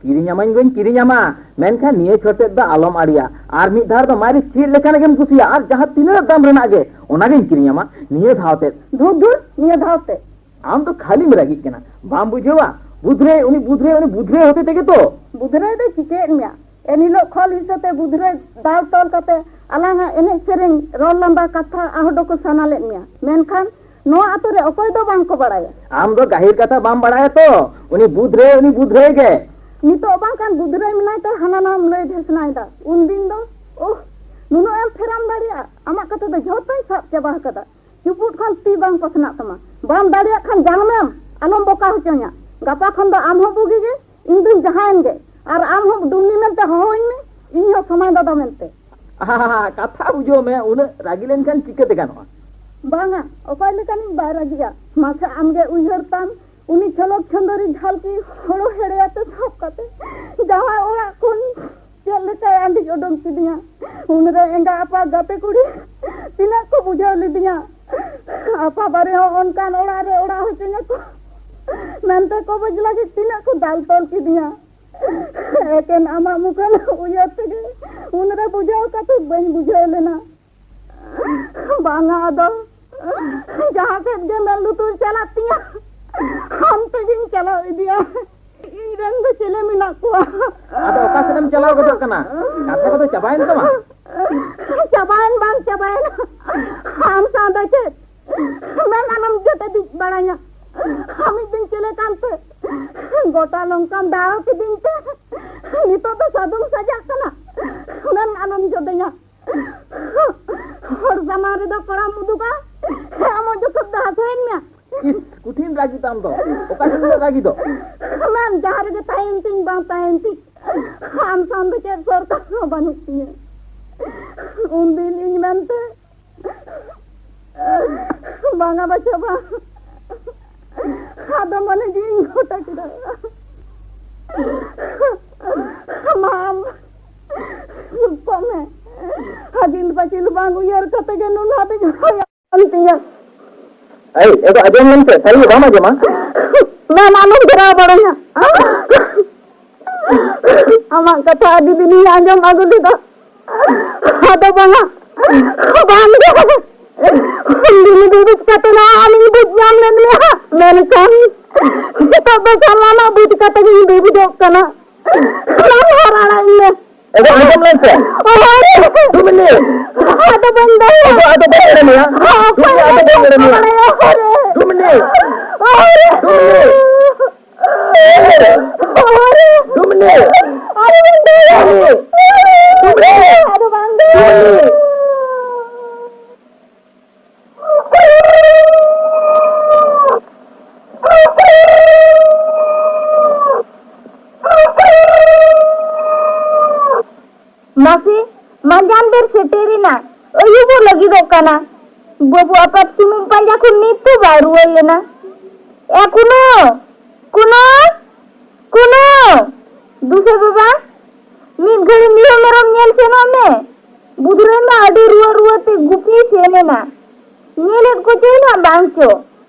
ᱠᱤᱨᱤᱧ ᱟᱢᱟᱧ ᱜᱚᱧ ᱠᱤᱨᱤᱧ ᱟᱢᱟ, ᱢᱮᱱᱠᱷᱟᱱ ᱱᱤᱭᱟᱹ ᱪᱷᱚᱴ ᱛᱮᱫ ᱫᱚ ᱟᱞᱚᱢ ᱟᱲᱤᱭᱟ᱾ ᱟᱨ ᱢᱤᱫ ᱫᱷᱟᱣ ᱫᱚ ᱢᱟᱨᱮ ᱪᱮᱫ ᱞᱮᱠᱟᱱᱟᱜ ᱜᱮᱢ ᱠᱩᱥᱤᱭᱟᱜᱼᱟ, ᱟᱨ ᱡᱟᱦᱟᱸ ᱛᱤᱱᱟᱹᱜ ᱫᱟᱢ ᱨᱮᱱᱟᱜ ᱜᱮ, ᱚᱱᱟᱜᱤᱧ ᱠᱤᱨᱤᱧ ᱟᱢᱟ ᱱᱤᱭᱟᱹ ᱫᱷᱟᱣ ᱛᱮᱫ᱾ ᱫᱷᱩᱨ ᱫᱷᱩᱨ, ᱱᱤᱭᱟᱹ ᱫᱷᱟᱣ ᱛᱮᱫ᱾ ᱟᱢ ᱫᱚ ᱠᱷᱟᱹᱞᱤᱢ ᱨᱟᱹᱜᱤᱜ ᱠᱟᱱᱟ, ᱵᱟᱢ ᱵᱩᱡᱷᱟᱹᱣᱟ? ᱵᱩᱫᱷᱨᱟᱹᱭ, ᱩᱱᱤ ᱵᱩᱫᱷᱨᱟᱹᱭ, ᱩᱱᱤ ᱵᱩᱫᱷᱨᱟᱹᱭ ᱦᱚᱛᱮ ᱛᱮᱜᱮ ᱛᱚ᱾ ᱵᱩᱫᱷᱨᱟᱹᱭ ᱫᱚᱭ ᱪᱤᱠᱟᱹᱭᱮᱫ ᱢᱮᱭᱟ? ᱮᱱᱦᱤᱞᱳᱜ ᱠᱷᱚᱞ ᱦᱤᱥᱟᱹᱵ ᱛᱮ ᱵᱩᱫᱷᱨᱟᱹᱭ ᱫᱟᱞ ᱛᱚᱞ ᱠᱟᱛᱮ ᱟᱞᱟᱝᱟᱜ ᱮᱱᱮᱡ ᱥᱮᱨᱮᱧ, ᱨᱚᱲ ᱞᱟᱸᱫᱟ, ᱠᱟᱛᱷᱟ ᱟᱦᱚᱰᱚ ᱠᱚ ᱥᱟᱱᱟ ᱞᱮᱫ ᱢᱮᱭᱟ, ᱢᱮᱱᱠᱷᱟᱱ ᱱᱚᱣᱟ ᱟᱛᱳ ᱨᱮ ᱚᱠᱚᱭ ᱫᱚ ᱵᱟᱝ ᱠᱚ ᱵᱟᱲᱟᱭᱟ᱾ ᱟᱢ ᱫᱚ ᱜᱟᱹᱦᱤᱨ ᱠᱟᱛᱷᱟ ᱵᱟᱢ ᱵᱟᱲᱟᱭᱟ ᱛᱚ, ᱩᱱᱤ ᱵᱩᱫᱷᱨᱟᱹᱭ, ᱩᱱᱤ ᱵᱩᱫᱷᱨᱟᱹᱭ ᱜᱮ᱾ ᱱᱤᱛᱚᱜ ᱵᱟᱝᱠᱷᱟᱱ ᱵᱩᱫᱷᱨᱟᱹᱭ ᱢᱮᱱᱟᱭ ᱛᱮ ᱦᱟᱱᱟ ᱱᱟᱣᱟᱢ ᱞᱟᱹᱭ ᱫᱷᱮᱥᱱᱟᱭᱮᱫᱟ, ᱩᱱᱫᱤᱱ ᱫᱚ, ᱩᱦ, ᱱᱩᱱᱟᱹᱜ ᱮᱢ ᱯᱷᱮᱨᱟᱢ ᱫᱟᱲᱮᱭᱟᱜᱼᱟ? ᱟᱢᱟᱜ ᱠᱟᱛᱷᱟ ᱫᱚ ᱡᱷᱚᱛᱚᱧ ᱥᱟᱵ ᱪᱟᱵᱟ ᱟᱠᱟᱫᱟ᱾ ᱪᱩᱯᱩᱫ ᱠᱷᱚᱱ ᱛᱤ ᱵᱟᱝ ᱯᱟᱥᱱᱟᱜ ᱛᱟᱢᱟ᱾ ᱵᱟᱢ ᱫᱟᱲᱮᱭᱟᱜ ᱠᱷᱟᱱ ᱡᱟᱝ ᱢᱮᱢ, ᱟᱞᱚᱢ ᱵᱚᱠᱟ ᱦᱚᱪᱚᱧᱟ᱾ ᱜᱟᱯᱟ ᱠᱷᱚᱱ ᱫᱚ ᱟᱢ ᱦᱚᱸ ᱵᱩᱜᱤ ᱜᱮ, ᱤᱧ ᱫᱩᱧ ᱡᱟᱦᱟᱸᱭᱮᱱ ᱜᱮ᱾ ᱟᱨ ᱟᱢ ᱦᱚᱸ ᱰᱩᱢᱱᱤ ᱢᱮᱱᱛᱮ ᱦᱚᱦᱚᱣᱟᱹᱧ ᱢᱮ, ᱤᱧ ᱦᱚᱸ ᱥᱚᱢᱟᱭ ᱫᱟᱫᱟ ᱢᱮᱱᱛᱮ᱾ ᱟᱦᱟ, ᱠᱟᱛᱷᱟ ᱵᱩᱡᱷᱟᱹᱣ ᱢᱮ, ᱩᱱᱟᱹᱜ ᱨᱟᱹᱜᱤ ᱞᱮᱱᱠᱷᱟᱱ ᱪᱤᱠᱟᱹᱛᱮ ᱜᱟᱱᱚᱜᱼᱟ? ᱵᱟᱝᱟ, ᱚᱠᱚᱭ ᱞᱮᱠᱟᱱᱤᱡ ᱵᱟᱭ ᱨᱟᱹᱜᱤᱜᱼᱟ? ᱢᱟᱥᱮ ᱟᱢᱜᱮ ᱩᱭᱦᱟᱹᱨ ᱛᱟᱢ, ᱩᱱᱤ ᱪᱷᱚᱞᱚᱠ ᱪᱷᱚᱸᱫᱚᱨᱤ ᱡᱷᱟᱞᱠᱤ ᱦᱳᱲᱳ ᱦᱮᱲᱮᱭᱟᱛᱮ ᱥᱟᱵ ᱠᱟᱛᱮ ᱡᱟᱶᱟᱭ ᱚᱲᱟᱜ ᱠᱷᱚᱱ ᱪᱮᱫ ᱞᱮᱠᱟᱭ ᱟᱸᱫᱮᱡ ᱚᱰᱚᱠ ᱠᱤᱫᱤᱧᱟ᱾ ᱩᱱᱨᱮ ᱮᱸᱜᱟ ᱟᱯᱟ ᱜᱟᱛᱮ ᱠᱩᱲᱤ ᱛᱤᱱᱟᱹᱜ ᱠᱚ ᱵᱩᱡᱷᱟᱹᱣ ᱞᱤᱫᱤᱧᱟ᱾ ᱟᱯᱟ ᱵᱟᱨᱮ ᱦᱚᱸ ᱚᱱᱠᱟᱱ ᱚᱲᱟᱜ ᱨᱮ ᱚᱲᱟᱜ ᱦᱚᱪᱚᱧᱟᱠᱚ ᱢᱮᱱᱛᱮ ᱠᱚᱵᱚᱡ ᱞᱟᱹᱜᱤᱫ ᱛᱤᱱᱟᱹᱜ ᱠᱚ ᱫᱟᱞ ᱛᱚᱞ ᱠᱤᱫᱤᱧᱟ᱾ ᱮᱠᱮᱱ ᱟᱢᱟᱜ ᱢᱩᱠᱷᱟᱹᱱ ᱩᱭᱦᱟᱹᱨ ᱛᱮᱜᱮ ᱩᱱᱨᱮ ᱵᱩᱡᱷᱟᱹᱣ ᱠᱟᱛᱮ ᱵᱟᱹᱧ ᱵᱩᱡᱷᱟᱹᱣ ᱞᱮᱱᱟ᱾ ᱵᱟᱝᱟ, ᱟᱫᱚ ᱡᱟᱦᱟᱸ ᱥᱮᱫ ᱜᱮ ᱢᱮᱫ ᱞᱩᱛᱩᱨ ᱪᱟᱞᱟᱜ ᱛᱤᱧᱟ, ᱦᱟᱱᱛᱮ ᱜᱤᱧ ᱪᱟᱞᱟᱣ ᱤᱫᱤᱜᱼᱟ᱾ ᱤᱧ ᱨᱮᱱ ᱫᱚ ᱪᱮᱞᱮ ᱢᱮᱱᱟᱜ ᱠᱚᱣᱟ? ᱟᱫᱚ ᱚᱠᱟ ᱥᱮᱫ ᱮᱢ ᱪᱟᱞᱟᱣ ᱜᱚᱫᱚᱜ ᱠᱟᱱᱟ? ᱠᱟᱛᱷᱟ ᱠᱚᱫᱚ ᱪᱟᱵᱟᱭᱮᱱ ᱛᱟᱢᱟ? ᱪᱟᱵᱟᱭᱮᱱ ᱵᱟᱝ ᱪᱟᱵᱟᱭᱮᱱ, ᱟᱢ ᱥᱟᱶ ᱫᱚ ᱪᱮᱫ? ᱢᱮᱫ ᱟᱞᱚᱢ ᱡᱚᱴᱮᱫ ᱵᱟᱲᱟᱧᱟ᱾ ᱟᱢᱤᱡ ᱫᱚᱧ ᱪᱮᱞᱮ ᱠᱟᱱᱛᱮ ᱜᱚᱴᱟ ᱱᱚᱝᱠᱟᱢ ᱫᱟᱲᱚ ᱠᱤᱫᱤᱧ ᱛᱮ ᱱᱤᱛᱚᱜ ᱫᱚ ᱥᱟᱹᱫᱩᱢ ᱥᱟᱡᱟᱜ ᱠᱟᱱᱟ᱾ ᱢᱮᱫ ᱟᱞᱚᱢ ᱡᱚᱫᱮᱧᱟ᱾ ᱦᱚᱲ ᱥᱟᱢᱟᱝ ᱨᱮᱫᱚ ᱠᱚᱲᱟᱢ ᱩᱫᱩᱜᱟ, ᱟᱢᱟᱜ ᱡᱚᱛᱚ ᱫᱟᱜ ᱦᱩᱭᱮᱱ ᱢᱮᱭᱟ᱾ ᱤᱥ, ᱠᱩᱴᱷᱤᱱ ᱨᱟᱹᱜᱤ ᱛᱟᱢ ᱫᱚ᱾ ᱚᱠᱟ ᱴᱷᱮᱱ ᱫᱚ ᱨᱟᱹᱜᱤ ᱫᱚ? ᱢᱮᱱ ᱡᱟᱦᱟᱸ ᱨᱮᱜᱮ ᱛᱟᱦᱮᱸᱭᱮᱱ ᱛᱤᱧ ᱵᱟᱝ ᱛᱟᱦᱮᱸᱭᱮᱱ ᱛᱤᱧ, ᱟᱢ ᱥᱟᱶ ᱫᱚ ᱪᱮᱫ ᱥᱚᱨᱠᱟᱨ ᱦᱚᱸ ᱵᱟᱹᱱᱩᱜ ᱛᱤᱧᱟᱹ᱾ ᱩᱱᱫᱤᱱ ᱤᱧ ᱢᱮᱱᱛᱮ ᱵᱟᱝᱟ ᱵᱟᱪᱷᱟ ᱵᱟᱝ᱾ ᱟᱫᱚ ᱢᱚᱱᱮ ᱡᱤᱣᱤᱧ ᱜᱚᱴᱟ ᱠᱮᱫᱟ᱾ ᱢᱟ ᱟᱢ ᱪᱩᱯ ᱠᱚᱜ ᱢᱮ᱾ ᱟᱹᱜᱤᱞ ᱯᱟᱹᱪᱤᱞ ᱵᱟᱝ ᱩᱭᱦᱟᱹᱨ ᱠᱟᱛᱮ ᱜᱮ ᱱᱩᱱ ᱦᱟᱹᱵᱤᱡ ᱦᱩᱭ ᱟᱠᱟᱱ ᱛᱤᱧᱟ᱾ ᱮᱭ, ᱮ ᱫᱚ ᱟᱸᱡᱚᱢ ᱞᱮᱢ ᱥᱮ, ᱥᱟᱹᱨᱤ ᱵᱟᱢ ᱟᱸᱡᱚᱢᱟ? ᱢᱮᱢ ᱟᱞᱚᱢ ᱰᱮᱨᱟ ᱵᱟᱲᱟᱧᱟ᱾ ᱟᱢᱟᱜ ᱠᱟᱛᱷᱟ ᱟᱹᱰᱤ ᱫᱤᱱᱤᱧ ᱟᱸᱡᱚᱢ ᱟᱹᱜᱩ ᱞᱮᱫᱟ᱾ ᱟᱫᱚ ᱵᱟᱝᱟ, ᱵᱟᱝ ᱜᱮ᱾ ᱩᱱᱫᱤᱱ ᱵᱤᱨᱤᱫ ᱠᱟᱛᱮ ᱱᱚᱣᱟ ᱟᱢᱤᱧ ᱵᱩᱡᱽ ᱧᱟᱢ ᱞᱮᱫ ᱢᱮᱭᱟ, ᱢᱮᱱᱠᱷᱟᱱ ᱱᱤᱛᱚᱜ ᱫᱚ ᱥᱟᱱᱟᱢᱟᱜ ᱵᱩᱡᱽ ᱠᱟᱛᱮ ᱜᱤᱧ ᱵᱤᱨᱤᱫᱚᱜ ᱠᱟᱱᱟ᱾ ᱱᱚᱣᱟ ᱦᱚᱨ ᱟᱲᱟᱜ ᱤᱧ ᱢᱮ᱾ ᱮ ᱫᱚ ᱟᱸᱡᱚᱢ ᱞᱮᱢ ᱥᱮ᱾ ᱚᱦᱚᱨᱮ᱾ ᱫᱩᱢᱤᱱᱤ᱾ ᱟᱫᱚ ᱵᱟᱝ ᱫᱚ᱾ ᱮ ᱫᱚ ᱟᱫᱚ ᱵᱟᱹᱧ ᱮᱲᱮ ᱢᱮᱭᱟ᱾ ᱫᱩᱢᱤᱱᱤ, ᱟᱫᱚ ᱵᱟᱹᱧ ᱮᱲᱮ ᱢᱮᱭᱟ᱾ ᱚᱦᱚᱨᱮ᱾ ᱫᱩᱢᱤᱱᱤ᱾ ᱚᱦᱚᱨᱮ᱾ ᱫᱩᱢᱤᱱᱤ᱾ ᱚᱦᱚᱨᱮ᱾ ᱫᱩᱢᱤᱱᱤ᱾ ᱟᱫᱚ ᱵᱟᱝ ᱫᱚ᱾ ᱫᱩᱢᱤᱱᱤ᱾ ᱟᱫᱚ ᱵᱟᱝ ᱫᱚ᱾ ᱫᱩᱢᱤᱱᱤ᱾ ᱢᱟᱥᱮ, ᱢᱟᱸᱡᱟᱱ ᱵᱮᱨ ᱥᱮᱴᱮᱨᱮᱱᱟ, ᱟᱹᱭᱩᱵᱚᱜ ᱞᱟᱹᱜᱤᱫᱚᱜ ᱠᱟᱱᱟ᱾ ᱵᱟᱹᱵᱩ ᱟᱯᱟᱛ ᱥᱩᱱᱩᱢ ᱯᱟᱸᱡᱟ ᱠᱷᱚᱱ ᱱᱤᱛ ᱦᱚᱸ ᱵᱟᱭ ᱨᱩᱣᱟᱹᱲ ᱞᱮᱱᱟ᱾ ᱮ ᱠᱩᱱᱩ, ᱠᱩᱱᱩ, ᱠᱩᱱᱩ! ᱫᱩᱥᱮ ᱵᱟᱵᱟ, ᱢᱤᱫ ᱜᱷᱟᱹᱲᱤ ᱢᱤᱦᱩ ᱢᱮᱨᱚᱢ ᱧᱮᱞ ᱥᱮᱱᱚᱜ ᱢᱮ᱾ ᱵᱩᱫᱷᱨᱟᱹᱭ ᱢᱟ ᱟᱹᱰᱤ ᱨᱩᱣᱟᱹ ᱨᱩᱣᱟᱹ ᱛᱮ ᱜᱩᱯᱤᱭ ᱥᱮᱱ ᱮᱱᱟ᱾ ᱧᱮᱞᱮᱫ ᱠᱚᱪᱚᱭ ᱱᱟᱜ ᱵᱟᱝ ᱪᱚ᱾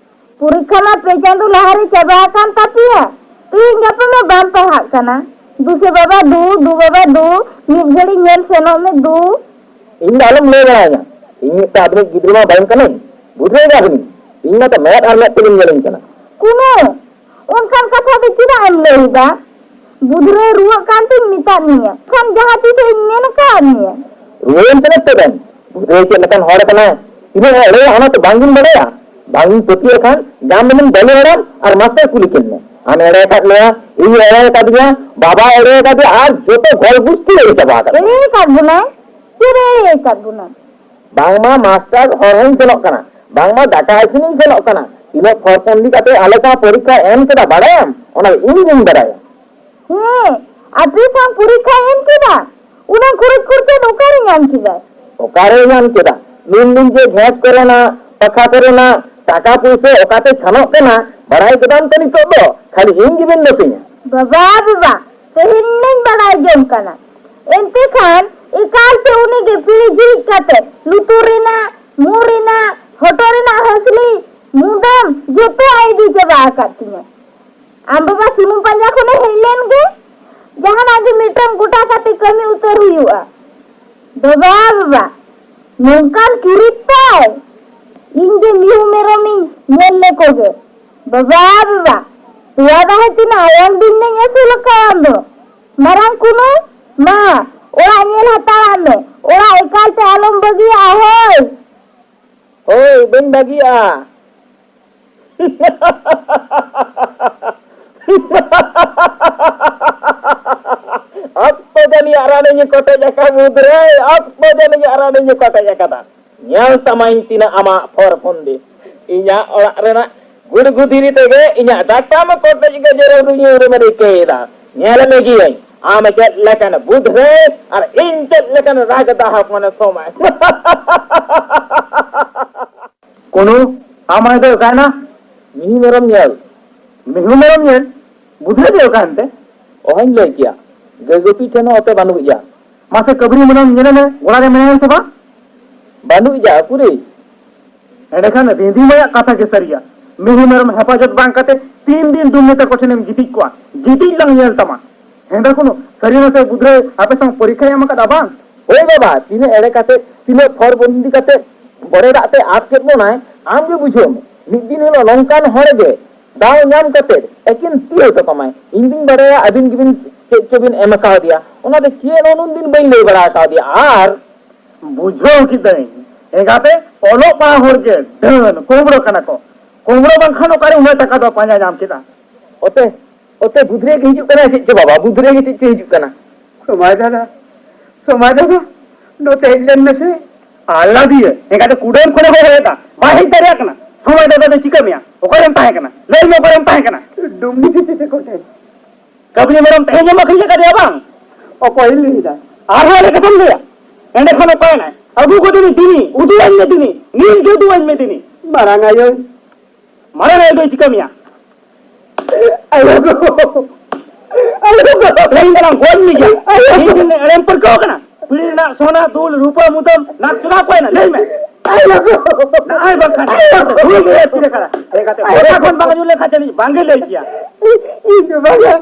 ᱯᱚᱨᱤᱠᱠᱷᱟ ᱢᱟ ᱯᱮ ᱪᱟᱸᱫᱚ ᱞᱟᱦᱟᱨᱮ ᱪᱟᱵᱟ ᱟᱠᱟᱱ ᱛᱟᱯᱮᱭᱟ᱾ ᱛᱮᱦᱮᱧ ᱜᱟᱯᱟ ᱢᱟ ᱵᱟᱢ ᱯᱟᱲᱦᱟᱜ ᱠᱟᱱᱟ᱾ ᱫᱩᱥᱮ ᱵᱟᱵᱟ ᱫᱩ, ᱫᱩ ᱵᱟᱵᱟ ᱫᱩ, ᱢᱤᱫ ᱜᱷᱟᱹᱲᱤ ᱧᱮᱞ ᱥᱮᱱᱚᱜ ᱢᱮ ᱫᱩ᱾ ᱤᱧ ᱫᱚ ᱟᱞᱚᱢ ᱞᱟᱹᱭ ᱵᱟᱲᱟᱭᱟ᱾ ᱤᱧ ᱢᱤᱫᱴᱟᱝ ᱟᱹᱵᱤᱱᱤᱡ ᱜᱤᱫᱽᱨᱟᱹ ᱢᱟ ᱵᱟᱝ ᱠᱟᱹᱱᱟᱹᱧ᱾ ᱵᱩᱡᱷᱟᱹᱣ ᱜᱮᱭᱟ ᱵᱤᱱ᱾ ᱤᱧ ᱢᱟ ᱛᱚ ᱢᱮᱫ ᱟᱨ ᱢᱮᱫ ᱛᱮᱵᱤᱱ ᱧᱮᱞᱤᱧ ᱠᱟᱱᱟ᱾ ᱠᱩᱱᱩ, ᱚᱱᱠᱟᱱ ᱠᱟᱛᱷᱟ ᱫᱚ ᱪᱮᱫᱟᱜ ᱮᱢ ᱞᱟᱹᱭ ᱮᱫᱟ? ᱵᱩᱫᱷᱨᱟᱹᱭ ᱨᱩᱣᱟᱹᱜ ᱠᱟᱱ ᱛᱤᱧ ᱢᱮᱛᱟᱫ ᱢᱮᱭᱟ᱾ ᱠᱷᱟᱱ ᱡᱟᱦᱟᱸ ᱛᱤᱥ ᱤᱧ ᱢᱮᱱ ᱟᱠᱟᱫ ᱢᱮᱭᱟ? ᱨᱩᱣᱟᱹᱭᱮᱱ ᱛᱮ ᱪᱮᱫ ᱮᱱ? ᱵᱩᱫᱷᱨᱟᱹᱭ ᱪᱮᱫ ᱞᱮᱠᱟᱱ ᱦᱚᱲ ᱠᱟᱱᱟᱭ? ᱛᱤᱱᱟᱹᱜ ᱮ ᱮᱲᱮᱭᱟ ᱚᱱᱟ ᱛᱚ ᱵᱟᱝ ᱵᱤᱱ ᱵᱟᱲᱟᱭᱟ? ᱵᱟᱝ ᱵᱤᱱ ᱯᱟᱹᱛᱭᱟᱹᱜ ᱠᱷᱟᱱ ᱡᱟᱢ ᱫᱚᱵᱤᱱ ᱵᱟᱹᱞᱤ ᱦᱟᱲᱟᱢ ᱟᱨ ᱢᱟᱥᱴᱟᱨ ᱠᱩᱞᱤ ᱠᱤᱱ ᱢᱮ᱾ ᱟᱢ ᱮᱲᱮ ᱟᱠᱟᱫ ᱢᱮᱭᱟ, ᱤᱧ ᱮᱲᱮ ᱟᱠᱟᱫᱤᱧᱟ, ᱵᱟᱵᱟ ᱮᱲᱮ ᱟᱠᱟᱫᱮᱭᱟ ᱟᱨ ᱡᱚᱛᱚ ᱜᱷᱚᱨ ᱜᱩᱥᱴᱤ ᱮᱲᱮ ᱪᱟᱵᱟ ᱟᱠᱟᱫ ᱠᱚᱣᱟ᱾ ᱮᱲᱮ ᱟᱠᱟᱫ ᱵᱚᱱᱟᱭ? ᱪᱮᱫ ᱮ ᱮᱲᱮ ᱟᱠᱟᱫ ᱵᱚᱱᱟ? ᱵᱟᱝᱢᱟ ᱢᱟᱥᱴᱟᱨ ᱦᱚᱨ ᱦᱚᱸᱧ ᱥᱮᱱᱚᱜ ᱠᱟᱱᱟ, ᱵᱟᱝᱢᱟ ᱫᱟᱠᱟ ᱤᱥᱤᱱᱤᱧ ᱥᱮᱱᱚᱜ ᱠᱟᱱᱟ, ᱛᱤᱱᱟᱹᱜ ᱯᱷᱚᱨ ᱯᱷᱚᱱ ᱤᱫᱤ ᱠᱟᱛᱮ ᱟᱞᱮ ᱥᱟᱶ ᱯᱚᱨᱤᱠᱠᱷᱟ ᱮᱢ ᱠᱮᱫᱟ ᱵᱟᱲᱟᱭᱟᱢ? ᱚᱱᱟ ᱫᱚ ᱤᱧ ᱜᱤᱧ ᱵᱟᱲᱟᱭᱟ᱾ ᱦᱮᱸ, ᱟᱯᱮ ᱥᱟᱶ ᱯᱚᱨᱤᱠᱠᱷᱟ ᱮᱢ ᱠᱮᱫᱟ? ᱚᱱᱟ ᱠᱷᱚᱨᱚᱪ ᱠᱷᱚᱨᱪᱟ ᱫᱚ ᱚᱠᱟᱨᱮ ᱧᱟᱢ ᱠᱮᱫᱟ? ᱚᱠᱟᱨᱮ ᱧᱟᱢ ᱠᱮᱫᱟ? ᱢᱮᱱᱫᱟᱹᱧ ᱡᱮ ᱜᱷᱮᱸᱥ ᱠᱚᱨᱮᱱᱟᱜ, ᱯᱟᱠᱷᱟ ᱠᱚᱨᱮᱱᱟᱜ ᱴᱟᱠᱟ ᱯᱩᱭᱥᱟᱹ ᱚᱠᱟᱛᱮ ᱪᱷᱟᱱᱚᱜ ᱠᱟᱱᱟ, ᱵᱟᱲᱟᱭ ᱠᱮᱫᱟᱢ ᱛᱚ ᱱᱤᱛᱚᱜ ᱫᱚ? ᱠᱷᱟᱹᱞᱤ ᱤᱧ ᱜᱮᱵᱮᱱ ᱫᱳᱥᱤᱧᱟ᱾ ᱵᱟᱵᱟ, ᱵᱟᱵᱟ, ᱛᱮᱦᱮᱧ ᱞᱤᱧ ᱵᱟᱲᱟᱭ ᱡᱚᱝ ᱠᱟᱱᱟ᱾ ᱮᱱᱛᱮ ᱠᱷᱟᱱ ᱮᱠᱟᱞ ᱛᱮ ᱩᱱᱤ ᱜᱮ ᱯᱤᱲᱤ ᱡᱤᱣᱤᱫ ᱠᱟᱛᱮ ᱞᱩᱛᱩᱨ ᱨᱮᱱᱟᱜ, ᱢᱩ ᱨᱮᱱᱟᱜ, ᱦᱚᱴᱚᱜ ᱨᱮᱱᱟᱜ ᱦᱟᱹᱥᱞᱤ, ᱢᱩᱫᱟᱹᱢ ᱡᱚᱛᱚ ᱟᱭ ᱤᱫᱤ ᱪᱟᱵᱟ ᱟᱠᱟᱫ ᱛᱤᱧᱟᱹ᱾ ᱟᱢ ᱵᱟᱵᱟ ᱥᱩᱱᱩᱢ ᱯᱟᱸᱡᱟ ᱠᱷᱚᱱᱮ ᱦᱮᱡ ᱞᱮᱱ ᱜᱮ, ᱡᱟᱦᱟᱱᱟᱜ ᱜᱮ ᱢᱤᱫᱴᱟᱝ ᱜᱚᱴᱟ ᱠᱟᱛᱮ ᱠᱟᱹᱢᱤ ᱩᱛᱟᱹᱨ ᱦᱩᱭᱩᱜᱼᱟ᱾ ᱵᱟᱵᱟ, ᱵᱟᱵᱟ, ᱱᱚᱝᱠᱟᱱ ᱪᱩᱨᱤᱛ ᱛᱟᱭ! ᱤᱧ ᱜᱮ ᱢᱤᱦᱩ ᱢᱮᱨᱚᱢᱤᱧ ᱧᱮᱞ ᱞᱮᱠᱚ ᱜᱮ᱾ ᱵᱟᱵᱟ, ᱵᱟᱵᱟ, ᱛᱚᱣᱟ ᱫᱟᱦᱮ ᱛᱤᱱᱟᱹᱜ ᱟᱭᱟᱝ ᱵᱤᱱ ᱱᱟᱹᱧ ᱟᱹᱥᱩᱞ ᱟᱠᱟᱫ ᱟᱢ ᱫᱚ? ᱢᱟᱨᱟᱝ ᱠᱩᱱᱩ, ᱢᱟ, ᱚᱲᱟᱜ ᱧᱮᱞ ᱦᱟᱛᱟᱲᱟᱜ ᱢᱮ᱾ ᱚᱲᱟᱜ ᱮᱠᱟᱞ ᱛᱮ ᱟᱞᱚᱢ ᱵᱟᱹᱜᱤᱭᱟᱜᱼᱟ, ᱦᱳᱭ᱾ ᱦᱳᱭ, ᱵᱟᱹᱧ ᱵᱟᱹᱜᱤᱭᱟᱜᱼᱟ᱾ ᱚᱠᱛᱚ ᱡᱟᱹᱱᱤᱡ ᱟᱨᱟᱬᱮᱧ ᱠᱚᱴᱮᱡ ᱟᱠᱟᱫ ᱢᱩᱫᱽᱨᱮ, ᱚᱠᱛᱚ ᱡᱟᱹᱱᱤᱡ ᱟᱨᱟᱬᱮᱧ ᱠᱚᱴᱮᱡ ᱟᱠᱟᱫᱟ᱾ ᱧᱮᱞ ᱛᱟᱢᱟᱧ ᱛᱤᱱᱟᱹᱜ ᱟᱢᱟᱜ ᱯᱷᱚᱨ ᱯᱷᱚᱱᱫᱤ᱾ ᱤᱧᱟᱜ ᱚᱲᱟᱜ ᱨᱮᱱᱟᱜ ᱜᱩᱲᱜᱩ ᱫᱷᱤᱨᱤ ᱛᱮᱜᱮ ᱤᱧᱟᱜ ᱰᱟᱴᱟ ᱢᱟ ᱠᱚᱴᱮᱡ ᱜᱮ ᱡᱮᱨᱮᱲ ᱨᱩᱧ ᱨᱤᱠᱟᱹᱭᱮᱫᱟ᱾ ᱧᱮᱞ ᱢᱮᱜᱤᱭᱟᱹᱧ, ᱟᱢ ᱪᱮᱫ ᱞᱮᱠᱟᱱ ᱵᱩᱫᱷᱨᱮ ᱟᱨ ᱤᱧ ᱪᱮᱫ ᱞᱮᱠᱟᱱ ᱨᱟᱜᱽ ᱫᱟᱦᱟ ᱢᱚᱱᱮ ᱥᱚᱢᱟᱭ᱾ ᱠᱩᱱᱩ, ᱟᱢ ᱢᱟᱱᱮ ᱫᱚ ᱚᱠᱟᱭᱮᱱᱟ? ᱢᱤᱦᱩ ᱢᱮᱨᱚᱢ ᱧᱮᱞ᱾ ᱢᱤᱦᱩ ᱢᱮᱨᱚᱢ ᱧᱮᱞ? ᱵᱩᱫᱷᱨᱟᱹ ᱫᱚ ᱚᱠᱟᱭᱮᱱᱛᱮ? ᱚᱦᱚᱧ ᱞᱟᱹᱭ ᱠᱮᱭᱟ, ᱜᱟᱹᱭ ᱜᱩᱯᱤ ᱴᱷᱮᱱ ᱦᱚᱸ ᱚᱛᱮ ᱵᱟᱹᱱᱩᱜ ᱜᱮᱭᱟ᱾ ᱢᱟᱥᱮ ᱠᱟᱹᱵᱨᱤ ᱢᱮᱨᱚᱢ ᱧᱮᱞᱮ ᱢᱮ, ᱜᱚᱲᱟ ᱨᱮ ᱢᱮᱱᱟᱭᱟ ᱥᱮ ᱵᱟᱝ? ᱵᱟᱹᱱᱩᱜ ᱜᱮᱭᱟ, ᱩᱠᱩᱨᱤᱡ? ᱮᱸᱰᱮᱠᱷᱟᱱ ᱨᱤᱸᱫᱤ ᱢᱟᱭᱟᱜ ᱠᱟᱛᱷᱟ ᱜᱮ ᱥᱟᱹᱨᱤᱭᱟ᱾ ᱢᱤᱦᱩ ᱢᱮᱨᱚᱢ ᱦᱮᱯᱟᱡᱚᱛ ᱵᱟᱝ ᱠᱟᱛᱮ ᱛᱤᱱ ᱫᱤᱱ ᱰᱩᱢᱱᱤ ᱛᱟᱠᱚ ᱴᱷᱮᱱᱮᱢ ᱜᱤᱛᱤᱡ ᱠᱚᱜᱼᱟ? ᱜᱤᱛᱤᱡ ᱞᱟᱝ ᱧᱮᱞ ᱛᱟᱢᱟ᱾ ᱦᱮᱸᱫᱟ ᱠᱩᱱᱩ ᱥᱟᱹᱨᱤ ᱱᱟᱥᱮ ᱵᱩᱫᱷᱨᱟᱹ ᱟᱯᱮ ᱥᱟᱶ ᱯᱚᱨᱤᱠᱷᱟᱭ ᱮᱢ ᱟᱠᱟᱫᱟ ᱵᱟᱝ? ᱦᱳᱭ ᱵᱟᱵᱟ, ᱛᱤᱱᱟᱹᱜ ᱮᱲᱮ ᱠᱟᱛᱮ, ᱛᱤᱱᱟᱹᱜ ᱯᱷᱚᱨ ᱵᱚᱱᱫᱤ ᱠᱟᱛᱮ ᱵᱚᱲᱮ ᱫᱟᱜ ᱛᱮ ᱟᱫ ᱠᱮᱫ ᱵᱚᱱᱟᱭ, ᱟᱢ ᱜᱮ ᱵᱩᱡᱷᱟᱹᱣ ᱢᱮ᱾ ᱢᱤᱫ ᱫᱤᱱ ᱦᱤᱞᱳᱜ ᱱᱚᱝᱠᱟᱱ ᱦᱚᱲ ᱜᱮ ᱫᱟᱣ ᱧᱟᱢ ᱠᱟᱛᱮ ᱮᱠᱮᱱ ᱛᱤ ᱦᱚᱴᱚ ᱠᱟᱢᱟᱭ᱾ ᱤᱧ ᱫᱩᱧ ᱵᱟᱲᱟᱭᱟ ᱟᱹᱵᱤᱱ ᱜᱮᱵᱤᱱ ᱪᱮᱫ ᱪᱚᱵᱤᱱ ᱮᱢ ᱠᱟᱣᱫᱮᱭᱟ, ᱚᱱᱟᱛᱮ ᱪᱮᱫ ᱦᱚᱸ ᱱᱩᱱ ᱫᱤᱱ ᱵᱟᱹᱧ ᱞᱟᱹᱭ ᱵᱟᱲᱟ ᱠᱟᱣᱫᱮᱭᱟ᱾ ᱟᱨ ᱵᱩᱡᱷᱟᱹᱣ ᱠᱤᱫᱟᱹᱧ, ᱮᱸᱜᱟᱛᱮ ᱚᱞᱚᱜ ᱯᱟᱲᱦᱟᱣ ᱦᱚᱲ ᱜᱮ ᱰᱟᱹᱱ ᱠᱳᱢᱵᱽᱲᱳ ᱠᱟᱱᱟ ᱠᱚ᱾ ᱠᱳᱢᱵᱽᱲᱳ ᱵᱟᱝᱠᱷᱟᱱ ᱚᱠᱟᱨᱮ ᱩᱱᱟᱹᱜ ᱴᱟᱠᱟ ᱫᱚ ᱯᱟᱸᱡᱟ ᱧᱟᱢ ᱠᱮᱫᱟ? ᱚᱛᱮ, ᱚᱛᱮ ᱵᱩᱫᱷᱨᱮ ᱜᱮ ᱦᱤᱡᱩᱜ ᱠᱟᱱᱟ ᱪᱮᱫ ᱪᱚ ᱵᱟᱵᱟ, ᱵᱩᱫᱷᱨᱮ ᱜᱮ ᱪᱮᱫ ᱪᱚ ᱦᱤᱡᱩᱜ ᱠᱟᱱᱟ᱾ ᱥᱚᱢᱟᱭ ᱫᱟᱫᱟ, ᱥᱚᱢᱟᱭ ᱫᱟᱫᱟ, ᱱᱚᱛᱮ ᱦᱮᱡ ᱞᱮᱱ ᱢᱮᱥᱮ᱾ ᱟᱞᱞᱟᱫᱤᱭᱟᱹ, ᱮᱸᱜᱟᱛᱮ ᱠᱩᱰᱟᱹᱢ ᱠᱷᱚᱱᱮ ᱦᱚᱦᱚᱭᱮᱫᱟ, ᱵᱟᱭ ᱦᱮᱡ ᱫᱟᱲᱮᱭᱟᱜ ᱠᱟᱱᱟ᱾ ᱥᱚᱢᱟᱭ ᱫᱟᱫᱟ ᱫᱚ ᱪᱤᱠᱟᱹ ᱢᱮᱭᱟ? ᱚᱠᱟᱨᱮᱢ ᱛᱟᱦᱮᱸ ᱠᱟᱱᱟ? ᱞᱟᱹᱭ ᱢᱮ, ᱚᱠᱟᱨᱮᱢ ᱛᱟᱦᱮᱸ ᱠᱟᱱᱟ? ᱰᱩᱢᱱᱤ ᱛᱮ ᱛᱮᱠᱚ ᱴᱷᱮᱱ᱾ ᱠᱟᱹᱵᱽᱨᱤ ᱢᱮᱨᱚᱢ ᱛᱮᱦᱮᱧ ᱮᱢ ᱟᱹᱠᱷᱨᱤᱧ ᱟᱠᱟᱫᱮᱭᱟ ᱵᱟᱝ? ᱚᱠᱚᱭᱮ ᱞᱟᱹᱭ ᱮᱫᱟ? ᱟᱨᱦᱚᱸ ᱮᱲᱮ ᱠᱟᱛᱷᱟᱢ ᱞᱟᱹᱭᱟ? ᱮᱸᱰᱮ ᱠᱷᱚᱱ ᱚᱠᱚᱭᱮᱱᱟᱭ? ᱟᱹᱜᱩ ᱜᱚᱫᱮᱢᱮ ᱫᱤᱱᱤ, ᱩᱫᱩᱜ ᱟᱹᱧ ᱢᱮ ᱫᱤᱱᱤ, ᱱᱤᱛ ᱜᱮ ᱩᱫᱩᱜ ᱟᱹᱧ ᱢᱮ ᱫᱤᱱᱤ᱾ ᱢᱟᱨᱟᱝ ᱟᱭᱳ᱾ ᱢᱟᱨᱟᱝ ᱟᱭᱳ ᱫᱚᱭ ᱪᱤᱠᱟᱹ ᱢᱮᱭᱟ? ᱟᱭᱳ ᱜᱚ᱾ ᱟᱭᱳ ᱜᱚ᱾ ᱛᱮᱦᱮᱧ ᱫᱚᱞᱟᱝ ᱜᱚᱡ ᱢᱮᱭᱟ᱾ ᱟᱭᱳ ᱜᱚ᱾ ᱤᱧ ᱴᱷᱮᱱ ᱮᱲᱮᱢ ᱯᱟᱹᱨᱠᱟᱹᱣ ᱠᱟᱱᱟ? ᱯᱤᱲᱦᱤ ᱨᱮᱱᱟᱜ ᱥᱚᱱᱟ, ᱫᱩᱞ, ᱨᱩᱯᱟᱹ, ᱢᱩᱫᱟᱹᱢ, ᱱᱟᱜ ᱪᱚᱨᱟ ᱚᱠᱚᱭᱮᱱᱟ? ᱞᱟᱹᱭ ᱢᱮ᱾ ᱟᱭᱳ ᱜᱚ᱾ ᱱᱚᱜᱼᱚᱭ ᱵᱟᱝᱠᱷᱟᱱ ᱟᱭᱳ ᱜᱚ᱾ ᱦᱩᱭ ᱜᱮ ᱛᱤᱨᱮ ᱠᱟᱱᱟ? ᱦᱮᱡ ᱠᱟᱛᱮ ᱟᱭᱳ ᱜᱚ᱾ ᱠᱚᱲᱟ ᱠᱷᱚᱱ ᱵᱟᱝ ᱟᱸᱡᱚᱢ ᱞᱮᱱᱠᱷᱟᱱ ᱡᱟᱹᱱᱤᱡ ᱵᱟᱝᱜᱮ ᱞᱟᱹᱭ ᱠᱮᱭᱟ᱾ ᱤᱧ ᱫᱚ ᱵᱟᱝᱟ᱾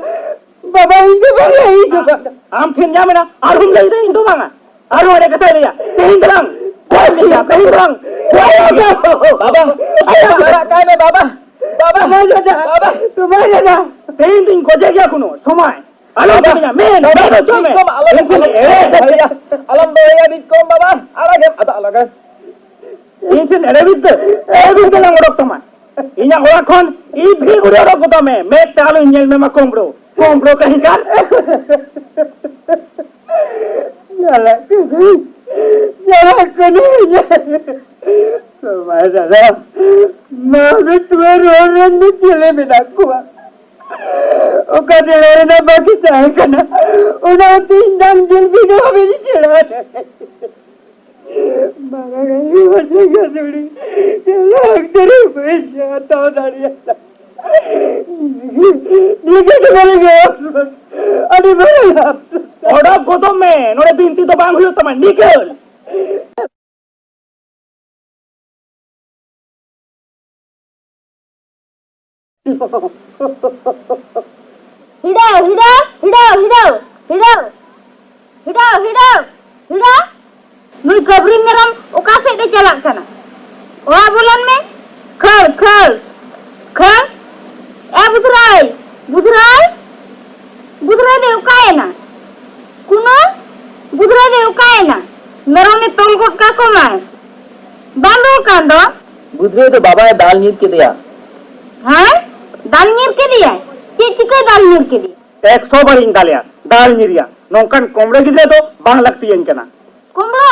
ᱵᱟᱵᱟ, ᱤᱧ ᱫᱚ ᱵᱟᱝᱟ, ᱤᱧ ᱫᱚ ᱵᱟᱝᱟ᱾ ᱟᱢ ᱴᱷᱮᱱ ᱧᱟᱢ ᱮᱱᱟ, ᱟᱨᱦᱚᱸᱢ ᱞᱟᱹᱭ ᱮᱫᱟ, ᱤᱧ ᱫᱚ ᱵᱟᱝᱟ᱾ ᱟᱨᱦᱚᱸ ᱚᱸᱰᱮ ᱠᱟᱛᱷᱟᱭ ᱞᱟᱹᱭᱟ, ᱛᱮᱦᱮᱧ ᱫᱚ ᱵᱟᱝ, ᱵᱟᱭ ᱞᱟᱹᱭᱟ, ᱛᱮᱦᱮᱧ ᱫᱚ ᱵᱟᱝ᱾ ᱵᱟᱵᱟ, ᱟᱭᱳ, ᱟᱲᱟᱜ ᱠᱟᱭ ᱢᱮ, ᱵᱟᱵᱟ, ᱵᱟᱵᱟ, ᱵᱟᱵᱟ, ᱵᱟᱵᱟ᱾ ᱛᱮᱦᱮᱧ ᱫᱚᱧ ᱜᱚᱡᱮ ᱜᱮᱭᱟ ᱠᱳᱱᱳ ᱥᱚᱢᱚᱭ᱾ ᱟᱞᱚᱢ ᱵᱟᱵᱟ, ᱠᱟᱹᱢᱤᱭᱟ, ᱢᱮᱱ, ᱵᱟᱵᱟ, ᱢᱮᱱ ᱦᱚᱪᱚ ᱢᱮ᱾ ᱟᱞᱚᱢ, ᱤᱧ ᱴᱷᱮᱱ ᱟᱞᱚᱢ, ᱮᱲᱮ, ᱟᱞᱚᱢ ᱫᱚᱦᱚᱭᱟ, ᱵᱤᱪᱠᱚᱢ ᱵᱟᱵᱟ, ᱟᱲᱟᱜᱮᱢ, ᱟᱫᱚ ᱟᱞᱟᱜᱟ᱾ ᱤᱧ ᱴᱷᱮᱱ ᱮᱲᱮ ᱵᱤᱫᱽᱫᱟᱹ, ᱮᱲᱮ ᱵᱤᱫᱽᱫᱟᱹ ᱞᱟᱝ ᱚᱰᱚᱠ ᱛᱟᱢᱟ᱾ ᱤᱧᱟᱜ ᱚᱲᱟᱜ ᱠᱷᱚᱱ ᱤᱵᱷᱤ ᱜᱩᱲᱤ ᱚᱰᱚᱠ ᱜᱚᱫᱚᱜ ᱢᱮ, ᱢᱮᱫ ᱛᱮ ᱟᱞᱚᱧ ᱧᱮᱞ ᱢᱮᱢᱟ ᱠᱳᱢᱵᱽᱲᱳ, ᱠᱳᱢᱵᱽᱲᱳ ᱠᱟᱹᱦᱤᱸᱠᱟᱨ᱾ ᱪᱟᱞᱟᱜ ᱠᱟᱹᱱᱟᱹᱧ, ᱪᱟᱞᱟᱜ ᱠᱟᱹᱱᱟᱹᱧ᱾ ᱥᱚᱢᱟᱭ ᱫᱟᱫᱟ, ᱢᱟ ᱵᱤᱴᱩᱣᱟᱹ ᱨᱚᱲ ᱨᱮᱱ ᱫᱚ ᱪᱮᱞᱮ ᱢᱮᱱᱟᱜ ᱠᱚᱣᱟ? ᱚᱠᱟ ᱡᱮᱞᱟ ᱨᱮᱱᱟᱜ ᱵᱟᱹᱠᱤ ᱛᱟᱦᱮᱸ ᱠᱟᱱᱟ, ᱚᱱᱟ ᱛᱤᱧ ᱰᱟᱝ ᱡᱤᱞ ᱵᱤᱱᱟᱹ ᱦᱟᱵᱤᱡ ᱪᱮᱲᱟ᱾ ᱢᱟᱨᱟᱝ ᱟᱭᱳ ᱵᱟᱹᱧ ᱦᱟᱛᱟᱣ ᱫᱟᱲᱮᱭᱟᱜᱼᱟ᱾ ᱱᱤᱭᱟᱹ ᱜᱮ ᱢᱟᱨᱟᱝ ᱟᱯᱥᱳᱥ, ᱟᱹᱰᱤ ᱢᱟᱨᱟᱝ ᱟᱯᱥᱳᱥ᱾ ᱚᱰᱚᱠ ᱜᱚᱫᱚᱜ ᱢᱮ, ᱱᱚᱰᱮ ᱵᱤᱱᱛᱤ ᱫᱚ ᱵᱟᱝ ᱦᱩᱭᱩᱜ ᱛᱟᱢᱟ, ᱱᱤᱠᱟᱹᱞ᱾ ᱦᱤᱲᱟᱹᱣ, ᱦᱤᱲᱟᱹᱣ, ᱦᱤᱲᱟᱹᱣ, ᱦᱤᱲᱟᱹᱣ, ᱦᱤᱲᱟᱹᱣ᱾ ᱦᱤᱲᱟᱹᱣ, ᱦᱤᱲᱟᱹᱣ, ᱦᱤᱲᱟᱹᱣ᱾ ᱱᱩᱭ ᱠᱟᱹᱵᱽᱨᱤ ᱢᱮᱨᱚᱢ ᱚᱠᱟ ᱥᱮᱫ ᱮ ᱪᱟᱞᱟᱜ ᱠᱟᱱᱟ? ᱚᱲᱟᱜ ᱵᱚᱞᱚᱱ ᱢᱮ᱾ ᱠᱷᱟᱹᱲ, ᱠᱷᱟᱹᱲ, ᱠᱷᱟᱹᱲ᱾ ᱮ ᱵᱩᱫᱷᱨᱟᱹᱭ, ᱵᱩᱫᱷᱨᱟᱹᱭ, ᱵᱩᱫᱷᱨᱟᱹᱭ ᱫᱚᱭ ᱚᱠᱟᱭᱮᱱᱟ? ᱠᱩᱱᱟᱹ, ᱵᱩᱫᱷᱨᱟᱹᱭ ᱫᱚᱭ ᱚᱠᱟᱭᱮᱱᱟ? ᱢᱮᱨᱚᱢᱮ ᱛᱚᱞ ᱜᱚᱫ ᱠᱟᱠᱚ ᱢᱟᱭ᱾ ᱵᱟᱝ ᱫᱚ ᱠᱟᱱ ᱫᱚ᱾ ᱵᱩᱫᱷᱨᱟᱹᱭ ᱫᱚ ᱵᱟᱵᱟᱭ ᱫᱟᱞ ᱧᱤᱨ ᱠᱮᱫᱮᱭᱟ᱾ ᱦᱮᱸ? ᱫᱟᱞ ᱧᱤᱨ ᱠᱮᱫᱮᱭᱟᱭ? ᱪᱮᱫ ᱪᱤᱠᱟᱹᱭ ᱫᱟᱞ ᱧᱤᱨ ᱠᱮᱫᱮᱭᱟ? ᱮᱠᱥᱚ ᱵᱟᱨᱤᱧ ᱫᱟᱞᱮᱭᱟ, ᱫᱟᱞ ᱧᱤᱨᱤᱭᱟ᱾ ᱱᱚᱝᱠᱟᱱ ᱠᱚᱢᱲᱮ ᱜᱤᱫᱽᱨᱟᱹ ᱫᱚ ᱵᱟᱝ ᱞᱟᱹᱠᱛᱤᱭᱟᱹᱧ ᱠᱟᱱᱟ᱾ ᱠᱚᱢᱲᱚ?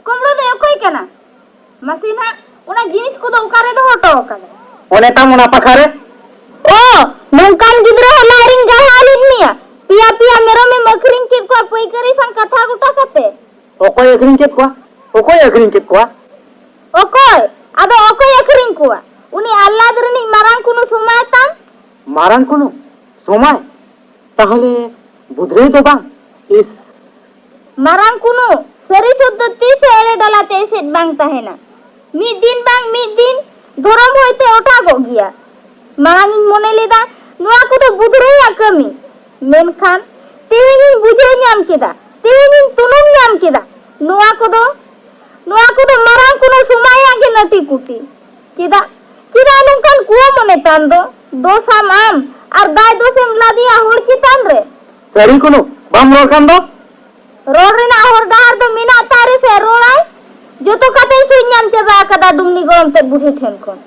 ᱠᱚᱢᱲᱚ ᱫᱚᱭ ᱚᱠᱚᱭ ᱠᱟᱱᱟ? ᱢᱟᱥᱮ ᱱᱟᱜ, ᱚᱱᱟ ᱡᱤᱱᱤᱥ ᱠᱚᱫᱚ ᱚᱠᱟᱨᱮ ᱫᱚᱦᱚ ᱦᱚᱴᱚ ᱟᱠᱟᱫᱟ? ᱚᱱᱮ ᱛᱟᱢ ᱚᱱᱟ ᱯᱟᱠᱷᱟ ᱨᱮ᱾ ᱚ, ᱱᱚᱝᱠᱟᱱ ᱜᱤᱫᱽᱨᱟᱹ ᱦᱚᱸ ᱞᱟᱡ ᱨᱤᱧ ᱜᱟᱞᱦᱟᱣ ᱞᱮᱫ ᱢᱮᱭᱟ᱾ ᱯᱮᱭᱟ ᱯᱮᱭᱟ ᱢᱮᱨᱚᱢᱮᱢ ᱟᱹᱠᱷᱨᱤᱧ ᱠᱮᱫ ᱠᱚᱣᱟ ᱯᱟᱹᱭᱠᱟᱹᱨᱤ ᱥᱟᱶ ᱠᱟᱛᱷᱟ ᱜᱚᱴᱟ ᱠᱟᱛᱮ᱾ ᱚᱠᱚᱭ ᱟᱹᱠᱷᱨᱤᱧ ᱠᱮᱫ ᱠᱚᱣᱟ? ᱚᱠᱚᱭ ᱟᱹᱠᱷᱨᱤᱧ ᱠᱮᱫ ᱠᱚᱣᱟ? ᱚᱠᱚᱭ? ᱟᱫᱚ ᱚᱠᱚᱭ ᱟᱹᱠᱷᱨᱤᱧ ᱠᱚᱣᱟ? ᱩᱱᱤ ᱟᱞᱞᱟᱫ ᱨᱤᱱᱤᱡ ᱢᱟᱨᱟᱝ ᱠᱩᱱᱩ ᱥᱚᱢᱟᱭ ᱛᱟᱢ᱾ ᱢᱟᱨᱟᱝ ᱠᱩᱱᱩ ᱥᱚᱢᱟᱭ? ᱛᱟᱦᱞᱮ ᱵᱩᱫᱷᱨᱟᱹᱭ ᱫᱚ ᱵᱟᱝ? ᱤᱥ! ᱢᱟᱨᱟᱝ ᱠᱩᱱᱩ, ᱥᱟᱹᱨᱤ ᱥᱩᱫ ᱫᱚ ᱛᱤᱥ ᱮ ᱮᱲᱮ ᱰᱟᱞᱟᱛᱮ ᱮᱥᱮᱫ ᱵᱟᱝ ᱛᱟᱦᱮᱱᱟ᱾ ᱢᱤᱫ ᱫᱤᱱ ᱵᱟᱝ ᱢᱤᱫ ᱫᱤᱱ ᱫᱷᱚᱨᱚᱢ ᱦᱚᱭᱛᱮ ᱚᱴᱟᱜᱚᱜ ᱜᱮᱭᱟ᱾ ᱢᱟᱲᱟᱝ ᱤᱧ ᱢᱚᱱᱮ ᱞᱮᱫᱟ ᱱᱚᱣᱟ ᱠᱚᱫᱚ ᱵᱩᱫᱷᱨᱟᱹᱭᱟᱜ ᱠᱟᱹᱢᱤ, ᱢᱮᱱᱠᱷᱟᱱ ᱛᱮᱦᱮᱧ ᱤᱧ ᱵᱩᱡᱷᱟᱹᱣ ᱧᱟᱢ ᱠᱮᱫᱟ, ᱛᱮᱦᱮᱧ ᱤᱧ ᱛᱩᱱᱩᱢ ᱧᱟᱢ ᱠᱮᱫᱟ, ᱱᱚᱣᱟ ᱠᱚᱫᱚ, ᱱᱚᱣᱟ ᱠᱚᱫᱚ ᱢᱟᱨᱟᱝ ᱠᱩᱱᱩ ᱥᱚᱢᱟᱭᱟᱜ ᱜᱮ ᱱᱟᱹᱴᱤ ᱠᱩᱴᱤ᱾ ᱪᱮᱫᱟᱜ, ᱪᱮᱫᱟᱜ ᱱᱚᱝᱠᱟᱱ ᱠᱩᱣᱟᱹ ᱢᱚᱱᱮ ᱛᱟᱢ ᱫᱚ? ᱫᱳᱥ ᱟᱢ ᱟᱢ ᱟᱨ ᱫᱟᱭ ᱫᱳᱥᱮᱢ ᱞᱟᱫᱮᱭᱟ ᱦᱚᱲ ᱪᱮᱛᱟᱱ ᱨᱮ᱾ ᱥᱟᱹᱨᱤ ᱠᱩᱱᱩ, ᱵᱟᱢ ᱨᱚᱲ ᱠᱟᱱ ᱫᱚ? ᱨᱚᱲ ᱨᱮᱱᱟᱜ ᱦᱚᱨ ᱰᱟᱦᱟᱨ ᱫᱚ ᱢᱮᱱᱟᱜ ᱛᱟᱭ ᱨᱮᱥᱮ ᱨᱚᱲᱟᱭ? ᱡᱚᱛᱚ ᱠᱟᱛᱷᱟᱧ ᱥᱩᱡ ᱧᱟᱢ ᱪᱟᱵᱟ ᱟᱠᱟᱫᱟ ᱰᱩᱢᱱᱤ ᱜᱚᱲᱚᱢ ᱛᱮᱫ ᱵᱩᱰᱷᱤ ᱴᱷᱮᱱ ᱠᱷᱚᱱ᱾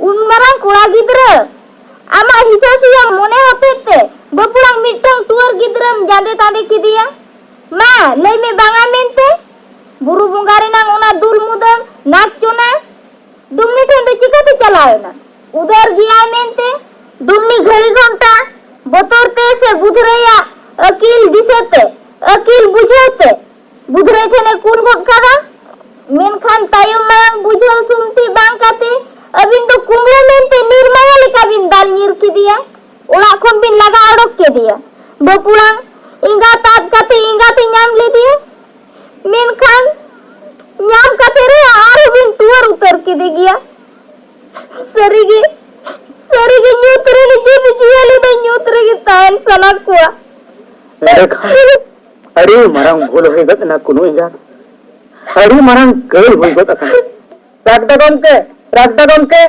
ᱩᱱ ᱢᱟᱨᱟᱝ ᱠᱚᱲᱟ ᱜᱤᱫᱽᱨᱟᱹ, ᱟᱢᱟᱜ ᱦᱤᱥᱟᱹ ᱥᱩᱭᱟᱹ ᱢᱚᱱᱮ ᱦᱚᱛᱮᱡ ᱛᱮ ᱵᱟᱹᱯᱩᱲᱟᱝ ᱢᱤᱫᱴᱟᱝ ᱴᱩᱣᱟᱹᱨ ᱜᱤᱫᱽᱨᱟᱹᱢ ᱡᱟᱸᱫᱮ ᱛᱟᱸᱫᱮ ᱠᱮᱫᱮᱭᱟ᱾ ᱢᱟ, ᱞᱟᱹᱭ ᱢᱮ ᱵᱟᱝᱟ ᱢᱮᱱᱛᱮ᱾ ᱵᱩᱨᱩ ᱵᱚᱸᱜᱟ ᱨᱮᱱᱟᱝ ᱚᱱᱟ ᱫᱩᱞ ᱢᱩᱫᱟᱹᱢ ᱱᱟᱪ ᱪᱚᱱᱟ᱾ ᱰᱩᱢᱱᱤ ᱴᱷᱮᱱ ᱫᱚ ᱪᱤᱠᱟᱹᱛᱮ ᱪᱟᱞᱟᱣ ᱮᱱᱟ? ᱩᱫᱟᱹᱨ ᱜᱮᱭᱟᱭ ᱢᱮᱱᱛᱮ᱾ ᱰᱩᱢᱱᱤ ᱜᱷᱟᱹᱲᱤ ᱜᱷᱚᱱᱴᱟ ᱵᱚᱛᱚᱨ ᱛᱮ ᱥᱮ ᱵᱩᱫᱷᱨᱟᱹᱭᱟᱜ ᱟᱹᱠᱤᱞ ᱫᱤᱥᱟᱹ ᱛᱮ, ᱟᱹᱠᱤᱞ ᱵᱩᱡᱷᱟᱹᱣ ᱛᱮ ᱵᱩᱫᱷᱨᱟᱹᱭ ᱴᱷᱮᱱᱮ ᱠᱩᱞ ᱜᱚᱫ ᱠᱟᱫᱟ᱾ ᱢᱮᱱᱠᱷᱟᱱ ᱛᱟᱭᱚᱢ ᱢᱟᱲᱟᱝ ᱵᱩᱡᱷᱟᱹᱣ ᱥᱩᱱᱛᱤ ᱵᱟᱝ ᱠᱟᱛᱮ ᱟᱹᱵᱤᱱ ᱫᱚ ᱠᱩᱢᱵᱽᱲᱩ ᱢᱮᱱᱛᱮ ᱱᱤᱨᱢᱟᱭᱟ ᱞᱮᱠᱟ ᱵᱤᱱ ᱫᱟᱞ ᱧᱤᱨ ᱠᱮᱫᱮᱭᱟ, ᱚᱲᱟᱜ ᱠᱷᱚᱱ ᱵᱤᱱ ᱞᱟᱜᱟ ᱚᱰᱚᱠ ᱠᱮᱫᱮᱭᱟ᱾ ᱵᱟᱹᱯᱩᱲᱟᱝ ᱮᱸᱜᱟᱛ ᱟᱫ ᱠᱟᱛᱮ ᱮᱸᱜᱟᱛ ᱮ ᱧᱟᱢ ᱞᱮᱫᱮᱭᱟ, ᱢᱮᱱᱠᱷᱟᱱ ᱧᱟᱢ ᱠᱟᱛᱮ ᱨᱮᱦᱚᱸ ᱟᱨᱦᱚᱸ ᱵᱤᱱ ᱴᱩᱣᱟᱹᱨ ᱩᱛᱟᱹᱨ ᱠᱮᱫᱮ ᱜᱮᱭᱟ᱾ ᱥᱟᱹᱨᱤᱜᱮ, ᱥᱟᱹᱨᱤᱜᱮ ᱧᱩᱛ ᱨᱮᱱ ᱡᱤᱵᱽ ᱡᱤᱭᱟᱹᱞᱤ ᱫᱚ ᱧᱩᱛ ᱨᱮᱜᱮ ᱛᱟᱦᱮᱱ ᱥᱟᱱᱟ ᱠᱚᱣᱟ᱾ ᱮᱸᱰᱮᱠᱷᱟᱱ ᱟᱹᱰᱤ ᱢᱟᱨᱟᱝ ᱵᱷᱩᱞ ᱦᱩᱭ ᱜᱚᱫ ᱮᱱᱟ ᱠᱩᱱᱩ ᱮᱸᱜᱟ, ᱟᱹᱰᱤ ᱢᱟᱨᱟᱝ ᱜᱟᱹᱞ ᱦᱩᱭ ᱜᱚᱫ ᱟᱠᱟᱱᱟ᱾ ᱨᱟᱜᱽᱫᱟ ᱜᱚᱢᱠᱮ, ᱨᱟᱜᱽᱫᱟ ᱜᱚᱢᱠᱮ,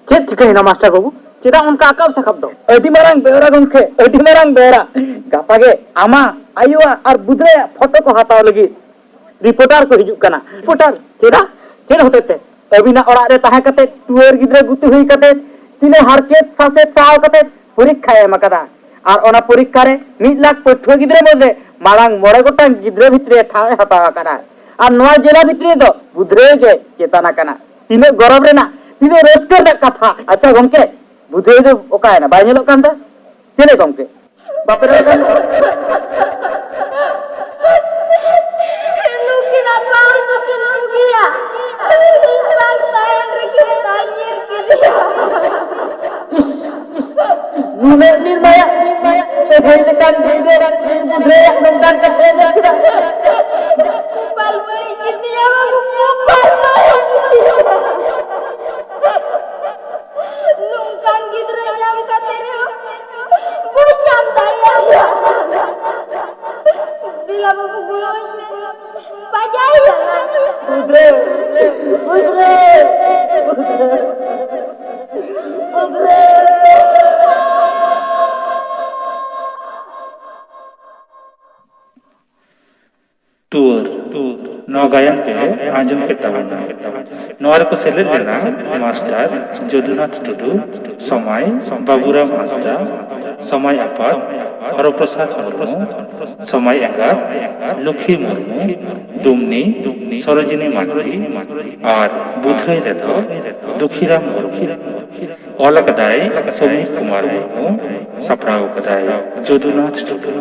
ᱪᱮᱫ ᱪᱤᱠᱟᱹᱭᱮᱱᱟ ᱢᱟᱥᱴᱟᱨ ᱵᱟᱹᱵᱩ? ᱪᱮᱫᱟᱜ ᱚᱱᱠᱟ ᱟᱠᱟᱵ ᱥᱟᱠᱟᱵ ᱫᱚ? ᱟᱹᱰᱤ ᱢᱟᱨᱟᱝ ᱵᱮᱣᱨᱟ ᱜᱚᱢᱠᱮ, ᱟᱹᱰᱤ ᱢᱟᱨᱟᱝ ᱵᱮᱣᱨᱟ᱾ ᱜᱟᱯᱟ ᱜᱮ ᱟᱢᱟᱜ, ᱟᱭᱳᱣᱟᱜ ᱟᱨ ᱵᱩᱫᱷᱨᱟᱹᱭᱟᱜ ᱯᱷᱳᱴᱳ ᱠᱚ ᱦᱟᱛᱟᱣ ᱞᱟᱹᱜᱤᱫ ᱨᱤᱯᱳᱨᱴᱟᱨ ᱠᱚ ᱦᱤᱡᱩᱜ ᱠᱟᱱᱟ᱾ ᱨᱤᱯᱳᱨᱴᱟᱨ? ᱪᱮᱫᱟᱜ? ᱪᱮᱫ ᱦᱚᱛᱮᱛᱮ? ᱟᱹᱵᱤᱱᱟᱜ ᱚᱲᱟᱜ ᱨᱮ ᱛᱟᱦᱮᱸ ᱠᱟᱛᱮ, ᱴᱩᱣᱟᱹᱨ ᱜᱤᱫᱽᱨᱟᱹ ᱜᱩᱛᱩ ᱦᱩᱭ ᱠᱟᱛᱮ, ᱛᱤᱱᱟᱹᱜ ᱦᱟᱨᱠᱮᱛ ᱥᱟᱥᱮᱛ ᱥᱟᱦᱟᱣ ᱠᱟᱛᱮ ᱯᱚᱨᱤᱠᱠᱷᱟᱭ ᱮᱢ ᱟᱠᱟᱫᱟ᱾ ᱟᱨ ᱚᱱᱟ ᱯᱚᱨᱤᱠᱠᱷᱟ ᱨᱮ ᱢᱤᱫ ᱞᱟᱠᱷ ᱯᱟᱹᱴᱷᱩᱣᱟᱹ ᱜᱤᱫᱽᱨᱟᱹ ᱢᱚᱫᱽᱫᱷᱮ ᱢᱟᱲᱟᱝ ᱢᱚᱬᱮ ᱜᱚᱴᱟᱝ ᱜᱤᱫᱽᱨᱟᱹ ᱵᱷᱤᱛᱨᱤ ᱨᱮ ᱴᱷᱟᱶ ᱮ ᱦᱟᱛᱟᱣ ᱟᱠᱟᱫᱟ᱾ ᱟᱨ ᱱᱚᱣᱟ ᱡᱮᱞᱟ ᱵᱷᱤᱛᱨᱤ ᱨᱮᱫᱚ ᱵᱩᱫᱷᱨᱟᱹᱭ ᱜᱮ ᱪᱮᱛᱟᱱ ᱟᱠᱟᱱᱟ᱾ ᱛᱤᱱᱟᱹᱜ ᱜᱚᱨᱚᱵᱽ ᱨᱮᱱᱟᱜ, ᱛᱤᱱᱟᱹᱜ ᱨᱟᱹᱥᱠᱟᱹ ᱨᱮᱱᱟᱜ ᱠᱟᱛᱷᱟ᱾ ᱟᱪᱪᱷᱟ ᱜᱚᱢᱠᱮ, ᱵᱩᱫᱷᱨᱟᱹᱭ ᱫᱚ ᱚᱠᱟᱭᱮᱱᱟ? ᱵᱟᱭ ᱧᱮᱞᱚᱜ ᱠᱟᱱ ᱫᱚ? ᱪᱮᱞᱮ ᱜᱚᱢᱠᱮ? ᱵᱟᱯᱮ ᱨᱚᱲ ᱠᱟᱱ ᱫᱚ? ᱱᱩᱠᱤᱱ ᱟᱯᱟ ᱦᱚᱸ ᱫᱚᱠᱤᱱ ᱵᱩᱜᱤᱭᱟ᱾ ᱵᱟᱝ ᱛᱟᱦᱮᱱ ᱨᱮᱠᱤᱱ ᱛᱟᱦᱮᱸ ᱧᱮᱞ ᱠᱮᱫᱮᱭᱟ᱾ ᱱᱩᱱᱟᱹᱜ ᱱᱤᱨᱢᱟᱭᱟ, ᱛᱮᱦᱮᱧ ᱞᱮᱠᱟᱱ ᱫᱤᱱ ᱨᱮ ᱵᱩᱫᱷᱨᱟᱹᱭᱟᱜ ᱱᱚᱝᱠᱟᱱ ᱠᱟᱛᱷᱟ ᱮ ᱞᱟᱹᱭ ᱠᱮᱫᱟ᱾ ᱠᱚᱯᱟᱞ ᱵᱟᱹᱲᱤᱡ ᱜᱮᱛᱤᱧᱟ ᱵᱟᱹᱵᱩ, ᱠᱚᱯᱟᱞ ᱵᱟᱹᱲᱤᱡ ᱜᱮᱛᱤᱧᱟ᱾ ᱱᱚᱝᱠᱟᱱ ᱜᱤᱫᱽᱨᱟᱹ ᱧᱟᱢ ᱠᱟᱛᱮ ᱨᱮᱦᱚᱸ ᱵᱟᱹᱧ ᱧᱟᱢ ᱫᱟᱲᱮᱭᱟᱫᱮᱭᱟ᱾ ᱫᱮᱞᱟ ᱵᱟᱹᱵᱩ, ᱜᱚᱲᱚ ᱟᱹᱧ ᱢᱮ᱾ ᱯᱟᱸᱡᱟᱭᱮᱭᱟ ᱱᱟᱝ᱾ ᱵᱩᱫᱷᱨᱟᱹᱭ, ᱵᱩᱫᱷᱨᱟᱹᱭ, ᱵᱩᱫᱷᱨᱟᱹᱭ, ᱵᱩᱫᱷᱨᱟᱹᱭ᱾ ᱴᱩᱣᱟᱹᱨ, ᱱᱚᱣᱟ ᱜᱟᱭᱟᱱ ᱯᱮ ᱟᱸᱡᱚᱢ ᱠᱮᱫ ᱛᱟᱵᱚᱱᱟ᱾ ᱱᱚᱣᱟ ᱨᱮᱠᱚ ᱥᱮᱞᱮᱫ ᱞᱮᱱᱟ ᱢᱟᱥᱴᱟᱨ ᱡᱚᱫᱩᱱᱟᱛᱷ ᱴᱩᱰᱩ, ᱥᱚᱢᱟᱭ ᱵᱟᱵᱩᱨᱟᱢ ᱦᱟᱸᱥᱫᱟ, ᱥᱚᱢᱟᱭ ᱟᱯᱟᱛ ᱦᱚᱨᱚᱯᱨᱚᱥᱟᱫᱽ ᱢᱩᱨᱢᱩ, ᱥᱚᱢᱟᱭ ᱮᱸᱜᱟᱛ ᱞᱩᱠᱷᱤ ᱢᱩᱨᱢᱩ, ᱰᱩᱢᱱᱤ ᱥᱚᱨᱳᱡᱤᱱᱤ ᱢᱟᱨᱰᱤ ᱟᱨ ᱵᱩᱫᱷᱨᱟᱹᱭ ᱨᱮᱫᱚ ᱫᱩᱠᱷᱤᱨᱟᱢ ᱢᱩᱨᱢᱩ᱾ ᱚᱞ ᱟᱠᱟᱫᱟᱭ ᱥᱚᱢᱤᱨ ᱠᱩᱢᱟᱨ ᱢᱩᱨᱢᱩ, ᱥᱟᱯᱲᱟᱣ ᱟᱠᱟᱫᱟᱭ ᱡᱚᱫᱩᱱᱟᱛᱷ ᱴᱩᱰᱩ᱾